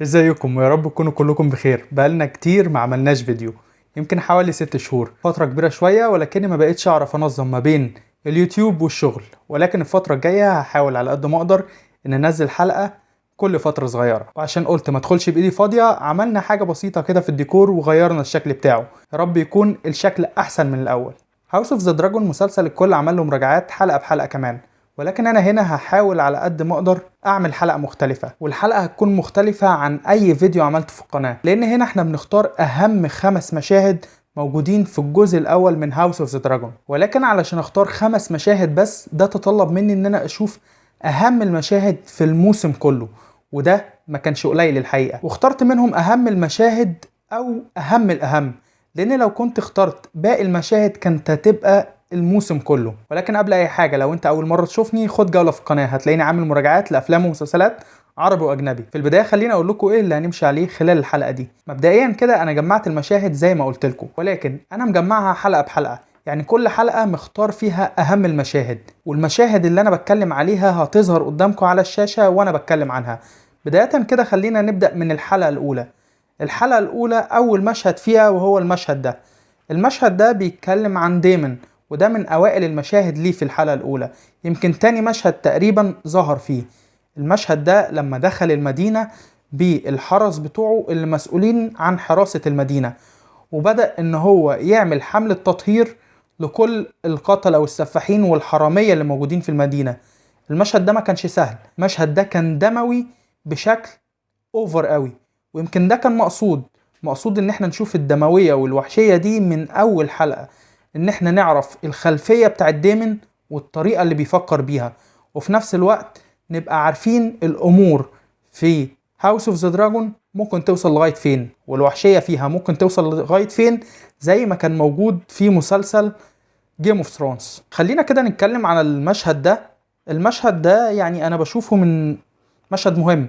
ازيكم؟ ويا رب تكونوا كلكم بخير. بقالنا كتير ما عملناش فيديو، يمكن حوالي 6 شهور، فترة كبيرة شوية، ولكني ما بقتش اعرف انظم ما بين اليوتيوب والشغل. ولكن الفترة الجاية هحاول على قد ما اقدر ان انزل حلقة كل فترة صغيرة. وعشان قلت ما ادخلش بايدي فاضية، عملنا حاجة بسيطة كده في الديكور وغيرنا الشكل بتاعه. يا رب يكون الشكل احسن من الاول. House of the Dragon مسلسل الكل عمل له مراجعات حلقة بحلقة كمان، ولكن انا هنا هحاول على قد ما اقدر اعمل حلقة مختلفة، والحلقة هتكون مختلفة عن اي فيديو عملته في القناة، لان هنا احنا بنختار اهم 5 مشاهد موجودين في الجزء الاول من House of the Dragon. ولكن علشان اختار 5 مشاهد بس، ده تطلب مني ان انا اشوف اهم المشاهد في الموسم كله، وده ما كانش قليل الحقيقة، واخترت منهم اهم المشاهد او اهم الاهم، لان لو كنت اخترت باقي المشاهد كانت هتبقى الموسم كله. ولكن قبل اي حاجه، لو انت اول مرة تشوفني، خد جولة في القناه، هتلاقيني عامل مراجعات لافلام ومسلسلات عربي واجنبي. في البداية خليني اقول لكم ايه اللي هنمشي عليه خلال الحلقة دي. مبدئيا كده انا جمعت المشاهد زي ما قلت لكم، ولكن انا مجمعها حلقة بحلقه، يعني كل حلقة مختار فيها اهم المشاهد، والمشاهد اللي انا بتكلم عليها هتظهر قدامكم على الشاشة وانا بتكلم عنها. بداية كده خلينا نبدا من الحلقة الاولى. الحلقة الاولى اول مشهد فيها وهو المشهد ده. المشهد ده بيتكلم عن ديمون، وده من اوائل المشاهد ليه في الحلقة الاولى، يمكن تاني مشهد تقريبا ظهر فيه. المشهد ده لما دخل المدينة بالحرس بتوعه اللي مسؤولين عن حراسة المدينة، وبدأ ان هو يعمل حملة تطهير لكل القتلة والسفاحين والحرامية اللي موجودين في المدينة. المشهد ده ما كانش سهل، المشهد ده كان دموي بشكل over قوي، ويمكن ده كان مقصود، مقصود ان احنا نشوف الدموية والوحشية دي من اول حلقة، ان احنا نعرف الخلفية بتاعت ديمن والطريقة اللي بيفكر بيها، وفي نفس الوقت نبقى عارفين الامور في House of the Dragon ممكن توصل لغاية فين، والوحشية فيها ممكن توصل لغاية فين، زي ما كان موجود في مسلسل Game of Thrones. خلينا كده نتكلم على المشهد ده. المشهد ده يعني انا بشوفه من مشهد مهم،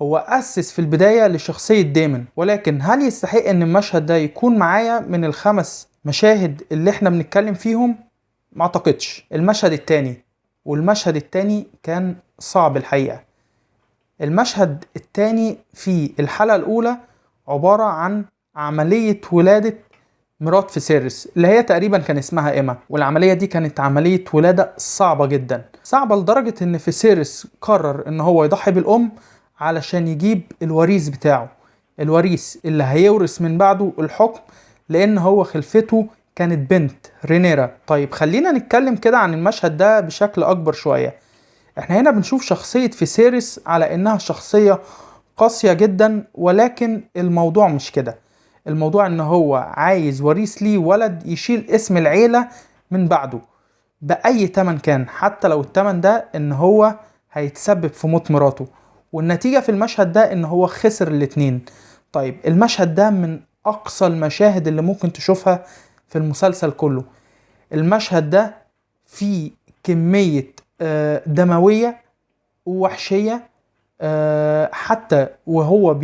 هو أسس في البداية لشخصية ديمون، ولكن هل يستحق ان المشهد ده يكون معايا من ال5 مشاهد اللي احنا بنتكلم فيهم؟ ما اعتقدش. المشهد التاني، والمشهد التاني كان صعب الحقيقة. المشهد التاني في الحلقة الأولى عبارة عن عملية ولادة مرات فيسيرس اللي هي تقريبا كان اسمها إيما، والعملية دي كانت عملية ولادة صعبة جدا، صعبة لدرجة إن فيسيرس قرر إن هو يضحي بالأم علشان يجيب الوريث بتاعه، الوريث اللي هيورث من بعده الحكم، لأن هو خلفته كانت بنت رينيرا. طيب خلينا نتكلم كده عن المشهد ده بشكل أكبر شوية. احنا هنا بنشوف شخصية فيسيرس على انها شخصية قاسية جدا، ولكن الموضوع مش كده. الموضوع ان هو عايز وريث ليه، ولد يشيل اسم العيلة من بعده بأي تمن كان، حتى لو التمن ده ان هو هيتسبب في موت مراته. والنتيجة في المشهد ده ان هو خسر الاتنين. طيب المشهد ده من اقصى المشاهد اللي ممكن تشوفها في المسلسل كله. المشهد ده فيه كمية دموية ووحشية، حتى وهو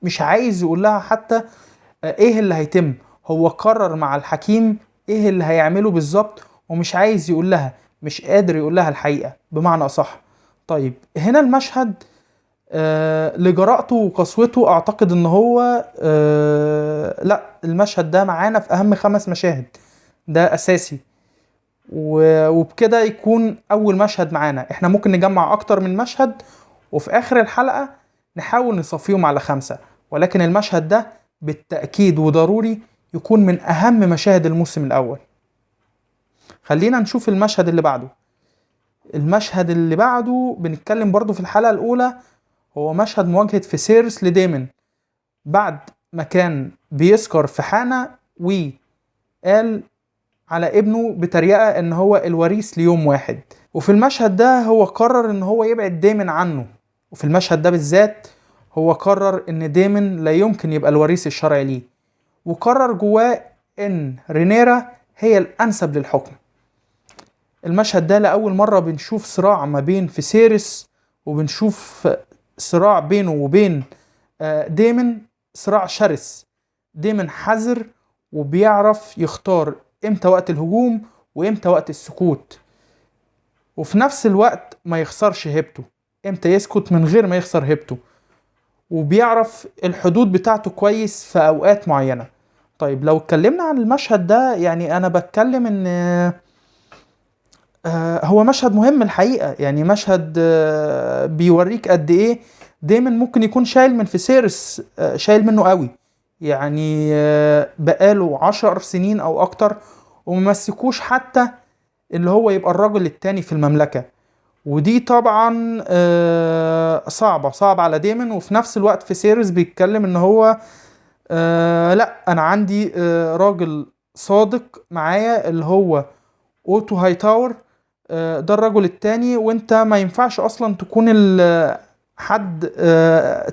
مش عايز يقول لها حتى ايه اللي هيتم. هو قرر مع الحكيم ايه اللي هيعمله بالظبط ومش عايز يقول لها، مش قادر يقول لها الحقيقة بمعنى أصح. طيب هنا المشهد لجرأته وقسوته اعتقد ان هو لا، المشهد ده معانا في اهم 5 مشاهد، ده اساسي. وبكده يكون اول مشهد معانا. احنا ممكن نجمع اكتر من مشهد وفي اخر الحلقة نحاول نصفيهم على 5، ولكن المشهد ده بالتأكيد وضروري يكون من اهم مشاهد الموسم الاول. خلينا نشوف المشهد اللي بعده. المشهد اللي بعده بنتكلم برضو في الحلقة الاولى، هو مشهد مواجهة فيسيرس لديمون بعد ما كان بيسكر في حانة وقال على ابنه بتريقة ان هو الوريث ليوم واحد. وفي المشهد ده هو قرر ان هو يبعد ديمون عنه، وفي المشهد ده بالذات هو قرر ان ديمون لا يمكن يبقى الوريث الشرعي ليه، وقرر جواه ان رينيرا هي الانسب للحكم. المشهد ده لأول مرة بنشوف صراع ما بين فيسيرس، وبنشوف صراع بينه وبين ديمون، صراع شرس. ديمون حذر وبيعرف يختار امتى وقت الهجوم وامتى وقت السكوت، وفي نفس الوقت ما يخسرش هيبته، امتى يسكت من غير ما يخسر هيبته. وبيعرف الحدود بتاعته كويس في اوقات معينة. طيب لو اتكلمنا عن المشهد ده، يعني انا بتكلم ان هو مشهد مهم الحقيقة. يعني مشهد بيوريك قد ايه دايما ممكن يكون شايل من فيسيرس، شايل منه قوي. يعني بقاله 10 سنين او اكتر وممسكوش حتى اللي هو يبقى الرجل التاني في المملكة، ودي طبعا صعبة على دايمون. وفي نفس الوقت فيسيرس بيتكلم ان هو لا انا عندي راجل صادق معايا اللي هو اوتو هايتاور، ده الرجل التاني، وانت ما ينفعش اصلا تكون حد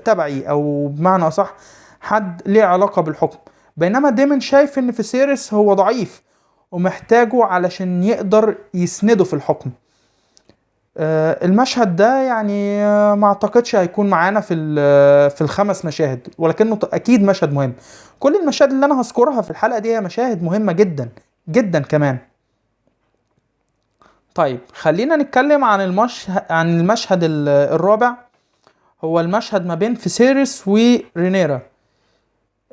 تبعي، او بمعنى اصح حد ليه علاقة بالحكم. بينما دايمون شايف ان فيسيرس هو ضعيف ومحتاجه علشان يقدر يسنده في الحكم. المشهد ده يعني ما اعتقدش هيكون معانا في الخمس مشاهد، ولكنه اكيد مشهد مهم. كل المشاهد اللي انا هذكرها في الحلقة دي هي مشاهد مهمة جدا جدا كمان. طيب خلينا نتكلم عن المشهد الرابع، هو المشهد ما بين فيسيرس ورينيرا.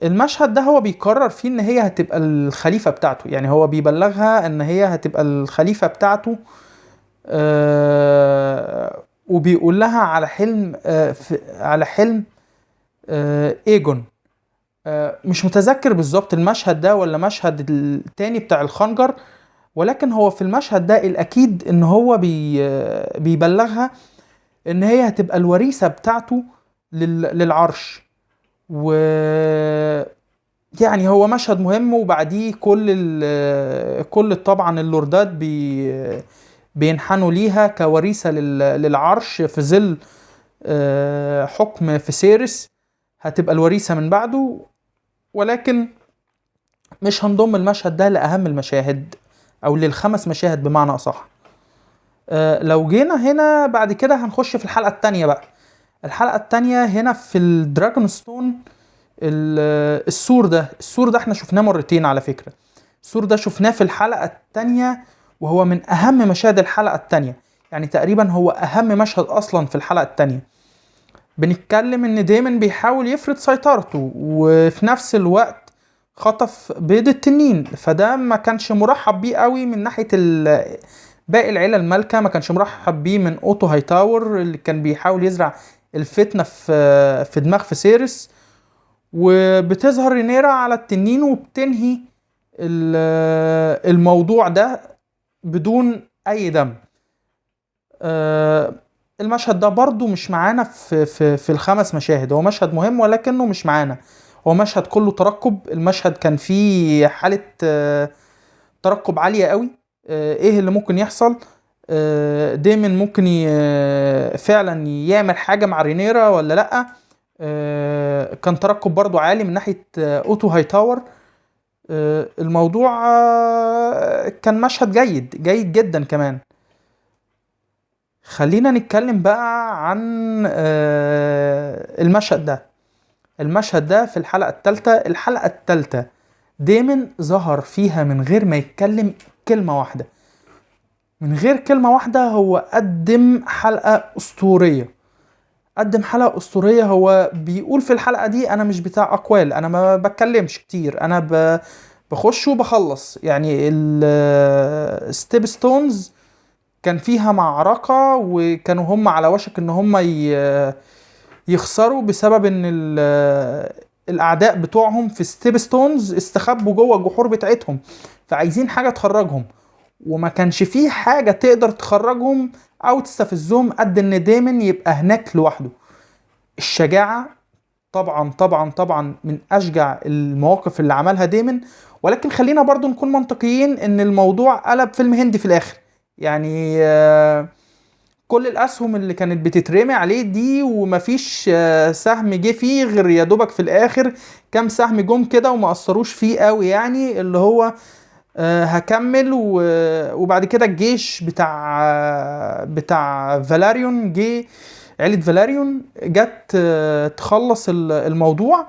المشهد ده هو بيقرر فيه ان هي هتبقى الخليفة بتاعته، يعني هو بيبلغها ان هي هتبقى الخليفة بتاعته، وبيقول لها على حلم، على حلم ايجون. مش متذكر بالظبط المشهد ده ولا مشهد التاني بتاع الخنجر، ولكن هو في المشهد ده الأكيد إن هو بيبلغها إن هي هتبقى الوريثة بتاعته للعرش. و يعني هو مشهد مهم، وبعديه كل طبعا اللوردات بينحنوا ليها كوريثة للعرش في ظل حكم فيسيرس، هتبقى الوريثة من بعده. ولكن مش هنضم المشهد ده لأهم المشاهد أو للخمس مشاهد بمعنى أصح. لو جينا هنا بعد كده هنخش في الحلقة التانية بقى. الحلقة التانية هنا في الدراجون ستون، السور ده، السور ده احنا شفناه مرتين على فكرة. السور ده شفناه في الحلقة التانية، وهو من أهم مشاهد الحلقة التانية، يعني تقريبا هو أهم مشهد أصلا في الحلقة التانية. بنتكلم إن دايمون بيحاول يفرض سيطرته، وفي نفس الوقت خطف بيض التنين، فده ما كانش مرحب بيه قوي من ناحية باقي العيلة المالكة، ما كانش مرحب بيه من أوتو هايتاور اللي كان بيحاول يزرع الفتنة في دماغ فيسيرس. وبتظهر رينيرا على التنين وبتنهي الموضوع ده بدون أي دم. المشهد ده برضو مش معانا في الخمس مشاهد، هو مشهد مهم ولكنه مش معانا. هو مشهد كله ترقب، المشهد كان فيه حالة ترقب عالية قوي. ايه اللي ممكن يحصل؟ دايمون ممكن فعلا يعمل حاجة مع رينيرا ولا لأ؟ كان ترقب برضو عالي من ناحية أوتو هايتاور. الموضوع كان مشهد جيد جيد جدا كمان. خلينا نتكلم بقى عن المشهد ده. المشهد ده في الحلقة الثالثة. الحلقة الثالثة دايمون ظهر فيها من غير ما يتكلم كلمة واحدة، من غير كلمة واحدة هو قدم حلقة أسطورية، قدم حلقة أسطورية. هو بيقول في الحلقة دي أنا مش بتاع أقوال، أنا ما بتكلمش كتير، أنا بخش وبخلص. يعني الستيب ستونز كان فيها معركة، وكانوا هم على وشك إن هم يخسروا بسبب إن الأعداء بتوعهم في ستيب ستونز استخبوا جوه الجحور بتاعتهم، فعايزين حاجة تخرجهم، وما كانش فيه حاجة تقدر تخرجهم أو تستفزهم قد إن دايمون يبقى هناك لوحده. الشجاعة طبعا طبعا طبعا من أشجع المواقف اللي عملها دايمون، ولكن خلينا برضو نكون منطقيين إن الموضوع قلب فيلم هندي في الآخر. يعني كل الأسهم اللي كانت بتترمي عليه دي ومفيش سهم جه فيه غير يا دوبك في الآخر كام سهم جم كده وما أثروش فيه قوي، يعني اللي هو هكمل. وبعد كده الجيش بتاع فالاريون جه، عيلة فالاريون جت تخلص الموضوع.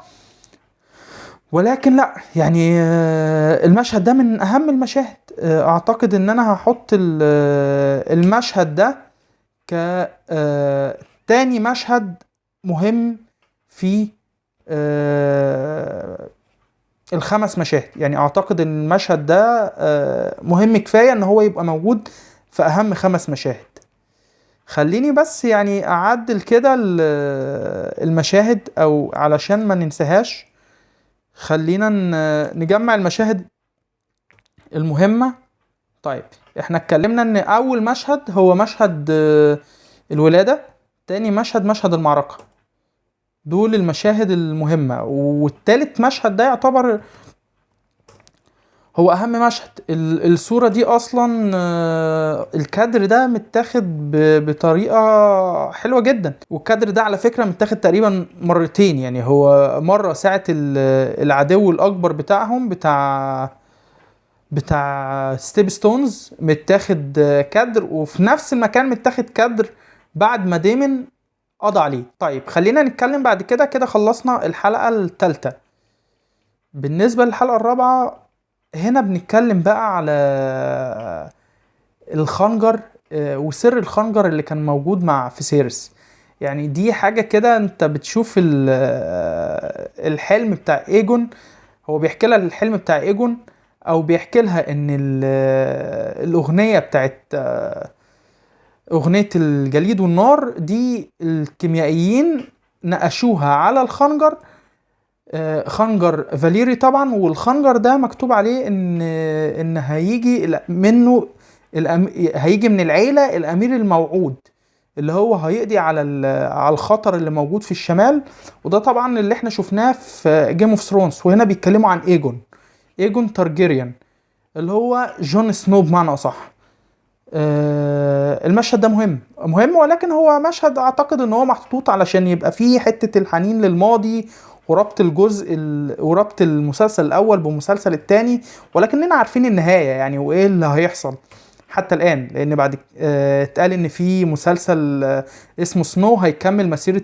ولكن لا، يعني المشهد ده من أهم المشاهد. أعتقد إن أنا هحط المشهد ده كتاني مشهد مهم في الخمس مشاهد. يعني اعتقد ان المشهد ده مهم كفاية ان هو يبقى موجود في اهم 5 مشاهد. خليني بس يعني اعدل كده المشاهد او علشان ما ننساهاش. خلينا نجمع المشاهد المهمة. طيب احنا اتكلمنا ان اول مشهد هو مشهد الولادة، تاني مشهد مشهد المعركة، دول المشاهد المهمة. والتالت مشهد ده يعتبر هو اهم مشهد. الصورة دي اصلا، الكادر ده متاخد بطريقة حلوة جدا، والكادر ده على فكرة متاخد تقريبا مرتين. يعني هو مرة ساعة العدو الاكبر بتاعهم بتاع Stepstones متاخد كادر، وفي نفس المكان متاخد كادر بعد ما ديمن قضى عليه. طيب خلينا نتكلم بعد كده. كده خلصنا الحلقة الثالثة. بالنسبة للحلقة الرابعة هنا بنتكلم بقى على الخنجر، وسر الخنجر اللي كان موجود مع فيسيرس. يعني دي حاجة كده انت بتشوف الحلم بتاع ايجون، هو بيحكي لها الحلم بتاع ايجون، او بيحكي لها ان الاغنية بتاعت اغنية الجليد والنار دي الكيميائيين نقشوها على الخنجر، خنجر فاليري طبعا. والخنجر ده مكتوب عليه ان هيجي منه هيجي من العيلة الامير الموعود اللي هو هيقضي على الخطر اللي موجود في الشمال. وده طبعا اللي احنا شفناه في Game of Thrones. وهنا بيتكلموا عن ايجون تارجيريان اللي هو جون سنو بمعنى اصح. المشهد ده مهم، ولكن هو مشهد اعتقد ان هو محطوط علشان يبقى فيه حتة الحنين للماضي وربط الجزء وربط المسلسل الاول بمسلسل التاني، ولكننا عارفين النهاية يعني وايه اللي هيحصل حتى الان، لان بعد اتقال ان في مسلسل اسمه سنو هيكمل مسيرة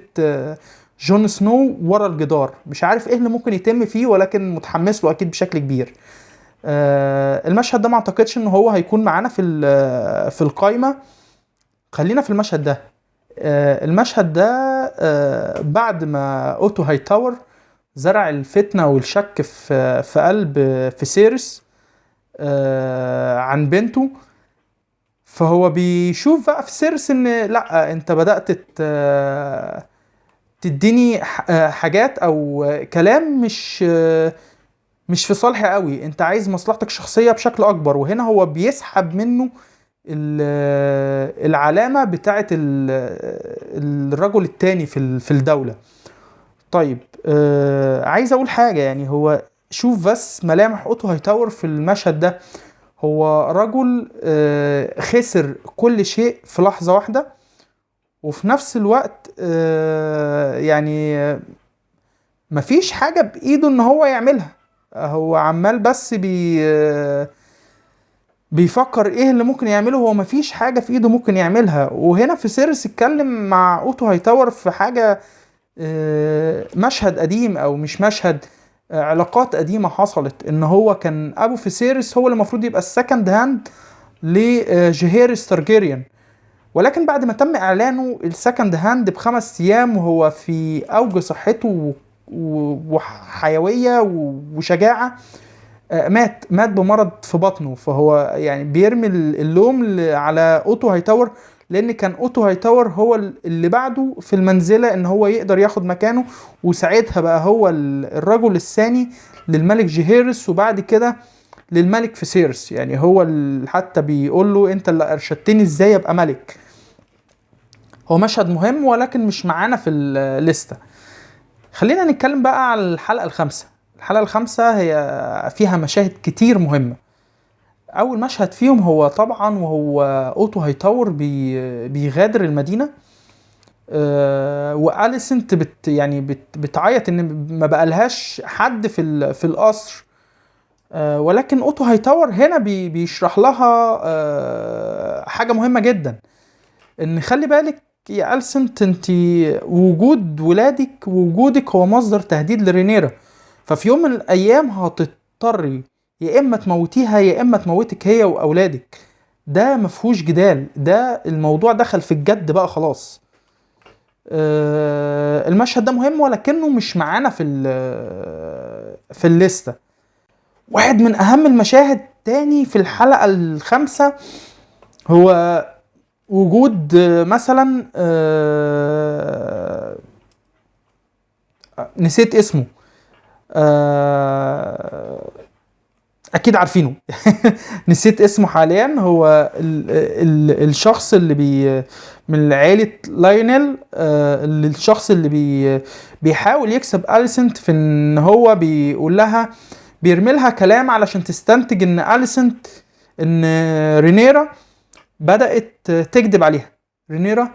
جون سنو ورا الجدار. مش عارف ايه اللي ممكن يتم فيه، ولكن متحمس له اكيد بشكل كبير. المشهد ده ما اعتقدش ان هو هيكون معانا في القايمة. خلينا في المشهد ده. المشهد ده بعد ما اوتو هايتاور زرع الفتنة والشك في قلب فيسيرس عن بنته، فهو بيشوف بقى فيسيرس ان لا انت بدأت تديني حاجات او كلام مش في صالحي قوي، انت عايز مصلحتك الشخصية بشكل اكبر. وهنا هو بيسحب منه العلامة بتاعت الرجل التاني في الدولة. طيب عايز اقول حاجة، يعني هو شوف بس ملامح اوتو هايتاور في المشهد ده. هو رجل خسر كل شيء في لحظة واحدة، وفي نفس الوقت يعني مفيش حاجة بإيده ان هو يعملها. هو عمال بس بيفكر ايه اللي ممكن يعمله، هو مفيش حاجة في ايده ممكن يعملها. وهنا فيسيرس اتكلم مع اوتو هايتاور في حاجة، مشهد قديم او مش مشهد، علاقات قديمة حصلت، ان هو كان ابو فيسيرس هو اللي المفروض يبقى ال second hand لجيهيرس تارجيريان، ولكن بعد ما تم اعلانه ال second hand ب5 ايام وهو في اوج صحته وحيوية وشجاعة، مات بمرض في بطنه. فهو يعني بيرمي اللوم على اوتو هايتاور، لان كان اوتو هايتاور هو اللي بعده في المنزلة ان هو يقدر ياخد مكانه، وساعتها بقى هو الرجل الثاني للملك جيهيرس وبعد كده للملك فيسيرس. يعني هو حتى بيقول له انت اللي ارشدتني ازاي ابقى ملك. هو مشهد مهم ولكن مش معانا في الليستة. خلينا نتكلم بقى على الحلقة الخامسة. الحلقة الخامسة هي فيها مشاهد كتير مهمة. أول مشهد فيهم هو طبعا وهو أوتو هايتاور بيغادر المدينة، وأليسنت بتعيط إن ما بقالهاش حد في القصر، ولكن أوتو هايتاور هنا بيشرح لها حاجة مهمة جدا، إن خلي بالك يا أليسنت، انت وجود ولادك ووجودك هو مصدر تهديد لرينيرا، ففي يوم من الأيام هتضطري يا إما تموتيها يا إما تموتك هي وأولادك. ده مفهوش جدال، ده الموضوع دخل في الجد بقى خلاص. المشهد ده مهم ولكنه مش معانا في الليستة. واحد من اهم المشاهد تاني في الحلقة الخامسة هو وجود مثلا نسيت اسمه، اكيد عارفينه نسيت اسمه حاليا. هو ال ال الشخص اللي من عائلة لاينل، اللي الشخص اللي بيحاول يكسب أليسنت في ان هو بيقول لها، بيرمي لها كلام علشان تستنتج ان أليسنت، ان رينيرا بدأت تكذب عليها. رينيرا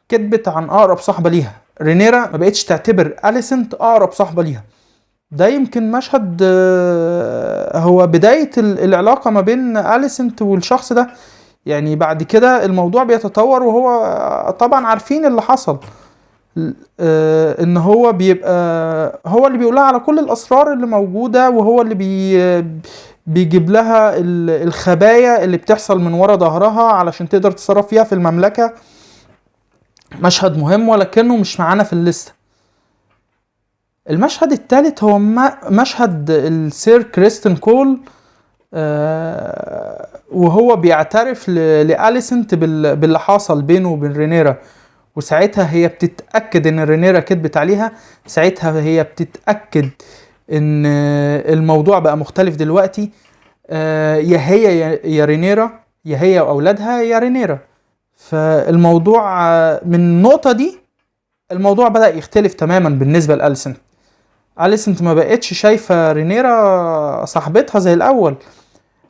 كذبت عن اقرب صاحبة ليها، رينيرا ما بقتش تعتبر أليسنت اقرب صاحبة ليها. ده يمكن مشهد هو بداية العلاقة ما بين أليسنت والشخص ده. يعني بعد كده الموضوع بيتطور، وهو طبعا عارفين اللي حصل، ان هو بيبقى هو اللي بيقولها على كل الاسرار اللي موجودة، وهو اللي بيجيب لها الخبايا اللي بتحصل من ورا ظهرها علشان تقدر تتصرف فيها في المملكة. مشهد مهم ولكنه مش معانا في الليستة. المشهد الثالث هو مشهد السير كريستن كول، وهو بيعترف لأليسنت باللي حصل بينه وبين رينيرا، وساعتها هي بتتأكد ان رينيرا كذبت عليها. ساعتها هي بتتأكد ان الموضوع بقى مختلف دلوقتي، يا هي يا رينيرا، يا هي واولادها يا رينيرا. فالموضوع من النقطة دي الموضوع بدأ يختلف تماما بالنسبة لأليسنت. أليسنت ما بقتش شايفة رينيرا صاحبتها زي الأول،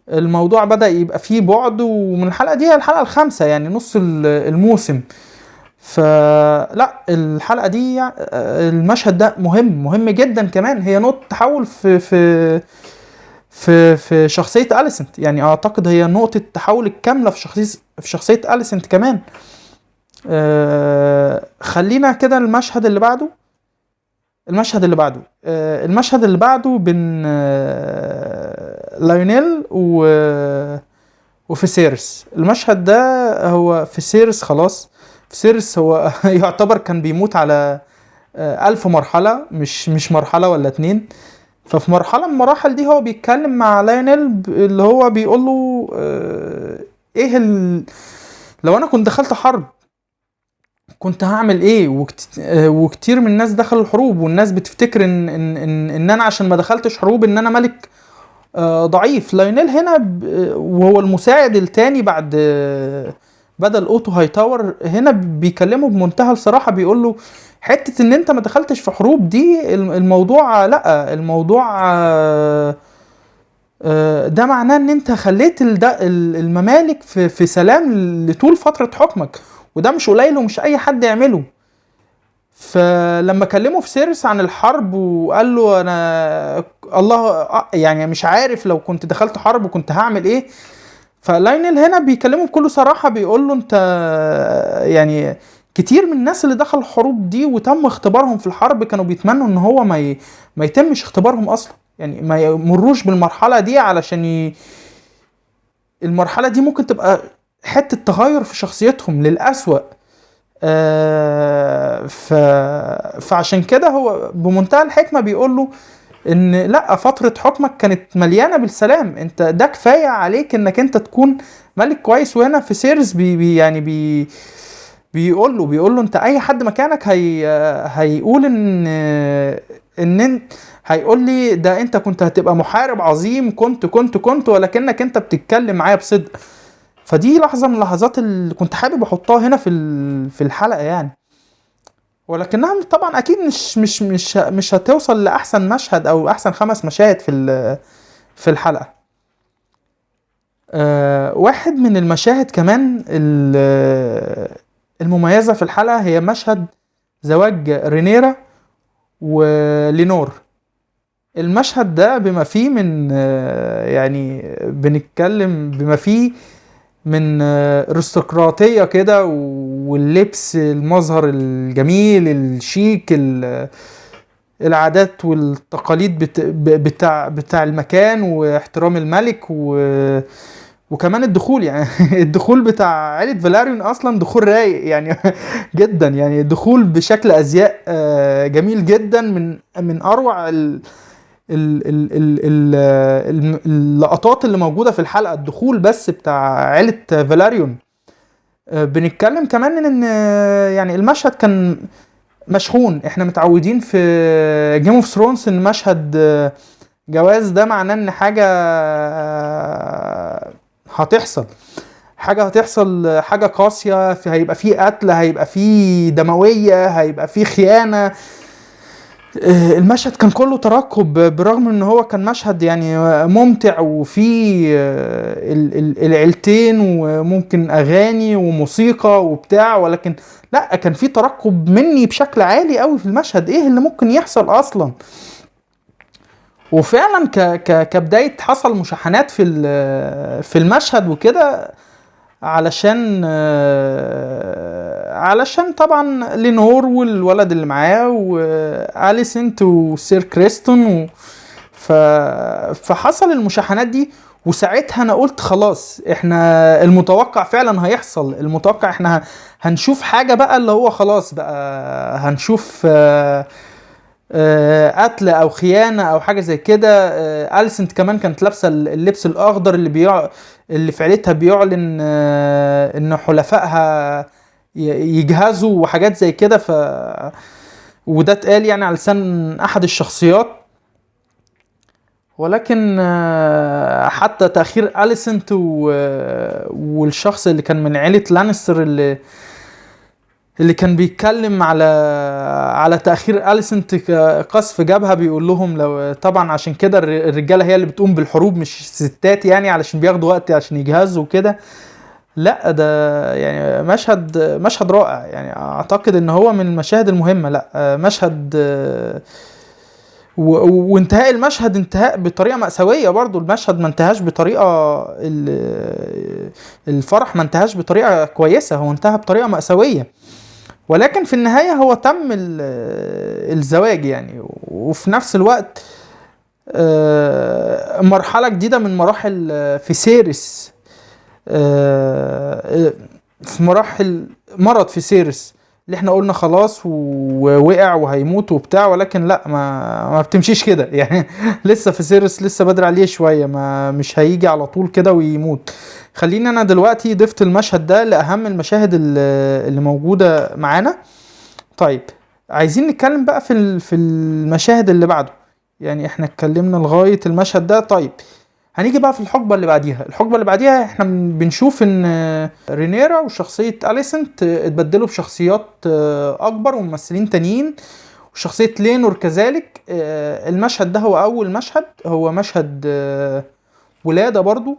الموضوع بدأ يبقى فيه بعد. ومن الحلقة دي هي الحلقة الخامسة، يعني نص الموسم. فلا الحلقة دي المشهد ده مهم، مهم جدا كمان. هي نقطة تحول في في في في شخصية أليسنت، يعني أعتقد هي نقطة تحول الكاملة في شخصية أليسنت كمان. خلينا كده المشهد اللي بعده، المشهد اللي بعده، المشهد اللي بعده بين لايونيل وفيسيرس. المشهد ده هو فيسيرس خلاص، فيسيرس هو يعتبر كان بيموت على 1000 مرحلة، مش مرحلة ولا 2. ففي مرحلة من المراحل دي هو بيتكلم مع لايونيل اللي هو بيقول له ايه لو انا كنت دخلت حرب كنت هعمل ايه؟ وكتير من الناس دخلوا الحروب، والناس بتفتكر ان ان ان, إن انا عشان ما دخلتش حروب ان انا ملك ضعيف. لايونيل هنا وهو المساعد التاني بعد بدل اوتو هايتاور، هنا بيكلمه بمنتهى الصراحة، بيقول له حتة ان انت ما دخلتش في حروب دي الموضوع، لا الموضوع ده معناه ان انت خليت الممالك في سلام لطول فترة حكمك، وده مش قليل ومش اي حد يعمله. فلما كلمه فيسيرس عن الحرب وقال له انا الله يعني مش عارف لو كنت دخلت حرب كنت هعمل ايه، فلاينل هنا بيكلمه بكل صراحة، بيقول له انت يعني كتير من الناس اللي دخلوا الحروب دي وتم اختبارهم في الحرب كانوا بيتمنوا ان هو ما يتمش اختبارهم اصلا، يعني ما يمروش بالمرحلة دي، علشان المرحلة دي ممكن تبقى حتة تغير في شخصيتهم للأسوأ. فعشان كده هو بمنتهى الحكمة بيقول له ان لا، فترة حكمك كانت مليانة بالسلام، انت ده كفاية عليك انك انت تكون ملك كويس. وهنا فيسيرس بي بي يعني بي بيقول له، بيقول له انت اي حد مكانك هيقول ان انت هيقول لي ده انت كنت هتبقى محارب عظيم، كنت كنت كنت، ولكنك انت بتتكلم معايا بصدق. فدي لحظة من اللحظات اللي كنت حابب احطها هنا في الحلقة يعني، ولكنها طبعا اكيد مش هتوصل لاحسن مشهد او احسن 5 مشاهد في الحلقة. واحد من المشاهد كمان المميزة في الحلقة هي مشهد زواج رينيرا ولينور. المشهد ده بما فيه من، يعني بنتكلم بما فيه من ارستقراطية كده، واللبس، المظهر الجميل الشيك، العادات والتقاليد بتاع المكان، واحترام الملك وكمان الدخول يعني الدخول بتاع عيلة فالاريون اصلا دخول رايق يعني جدا، يعني دخول بشكل ازياء جميل جدا، من اروع ال ال ال ال ال اللقطات اللي موجودة في الحلقة، الدخول بس بتاع عيلة فالاريون. بنتكلم كمان ان يعني المشهد كان مشحون. احنا متعودين في Game of Thrones ان مشهد جواز ده معناه ان حاجة هتحصل، حاجة هتحصل، حاجة قاسية، هيبقى فيه قتل، هيبقى فيه دموية، هيبقى فيه خيانة. المشهد كان كله ترقب، برغم ان هو كان مشهد يعني ممتع وفيه العيلتين وممكن اغاني وموسيقى وبتاع، ولكن لا، كان في ترقب مني بشكل عالي قوي في المشهد، ايه اللي ممكن يحصل اصلا. وفعلا كبداية حصل مشاحنات في المشهد وكده، علشان طبعا لينور والولد اللي معاه واليسنت وسير كريستون فحصل المشاحنات دي. وساعتها انا قلت خلاص احنا المتوقع فعلا هيحصل، المتوقع احنا هنشوف حاجة بقى اللي هو خلاص بقى هنشوف قتل او خيانة او حاجة زي كده. أليسنت كمان كانت لابسة اللبس الاخضر اللي في عيلتها بيعلن ان حلفائها يجهزوا وحاجات زي كده، وده اتقال يعني على لسان احد الشخصيات. ولكن حتى تأخير أليسنت والشخص اللي كان من عيلة لانستر اللي كان بيتكلم على تأخير أليسنت قصف جبهة، بيقول لهم لو طبعا عشان كده الرجالة هي اللي بتقوم بالحروب مش الستات، يعني علشان بياخدوا وقت عشان يجهزوا وكده. لا ده يعني مشهد رائع، يعني اعتقد ان هو من المشاهد المهمة. لا مشهد وانتهاء المشهد انتهاء بطريقة مأساوية برضو. المشهد ما انتهاش بطريقة الفرح ما انتهاش بطريقة كويسة، هو انتهى بطريقة مأساوية، ولكن في النهاية هو تم الزواج يعني. وفي نفس الوقت مرحلة جديدة من مراحل فيسيرس، في مراحل مرض فيسيرس اللي احنا قلنا خلاص ووقع وهيموت وبتاع، ولكن لا، ما بتمشيش كده يعني. لسه فيسيرس لسه بدري عليه شوية، ما مش هيجي على طول كده ويموت. خليني انا دلوقتي ضفت المشهد ده لأهم المشاهد اللي موجودة معانا. طيب عايزين نتكلم بقى في المشاهد اللي بعده، يعني احنا اتكلمنا لغاية المشهد ده. طيب هنيجي بقى في الحقبة اللي بعديها. الحقبة اللي بعديها احنا بنشوف ان رينيرا وشخصية أليسنت اتبدلوا بشخصيات اكبر وممثلين تانيين، وشخصية لينور كذلك. المشهد ده هو اول مشهد، هو مشهد ولادة برضو.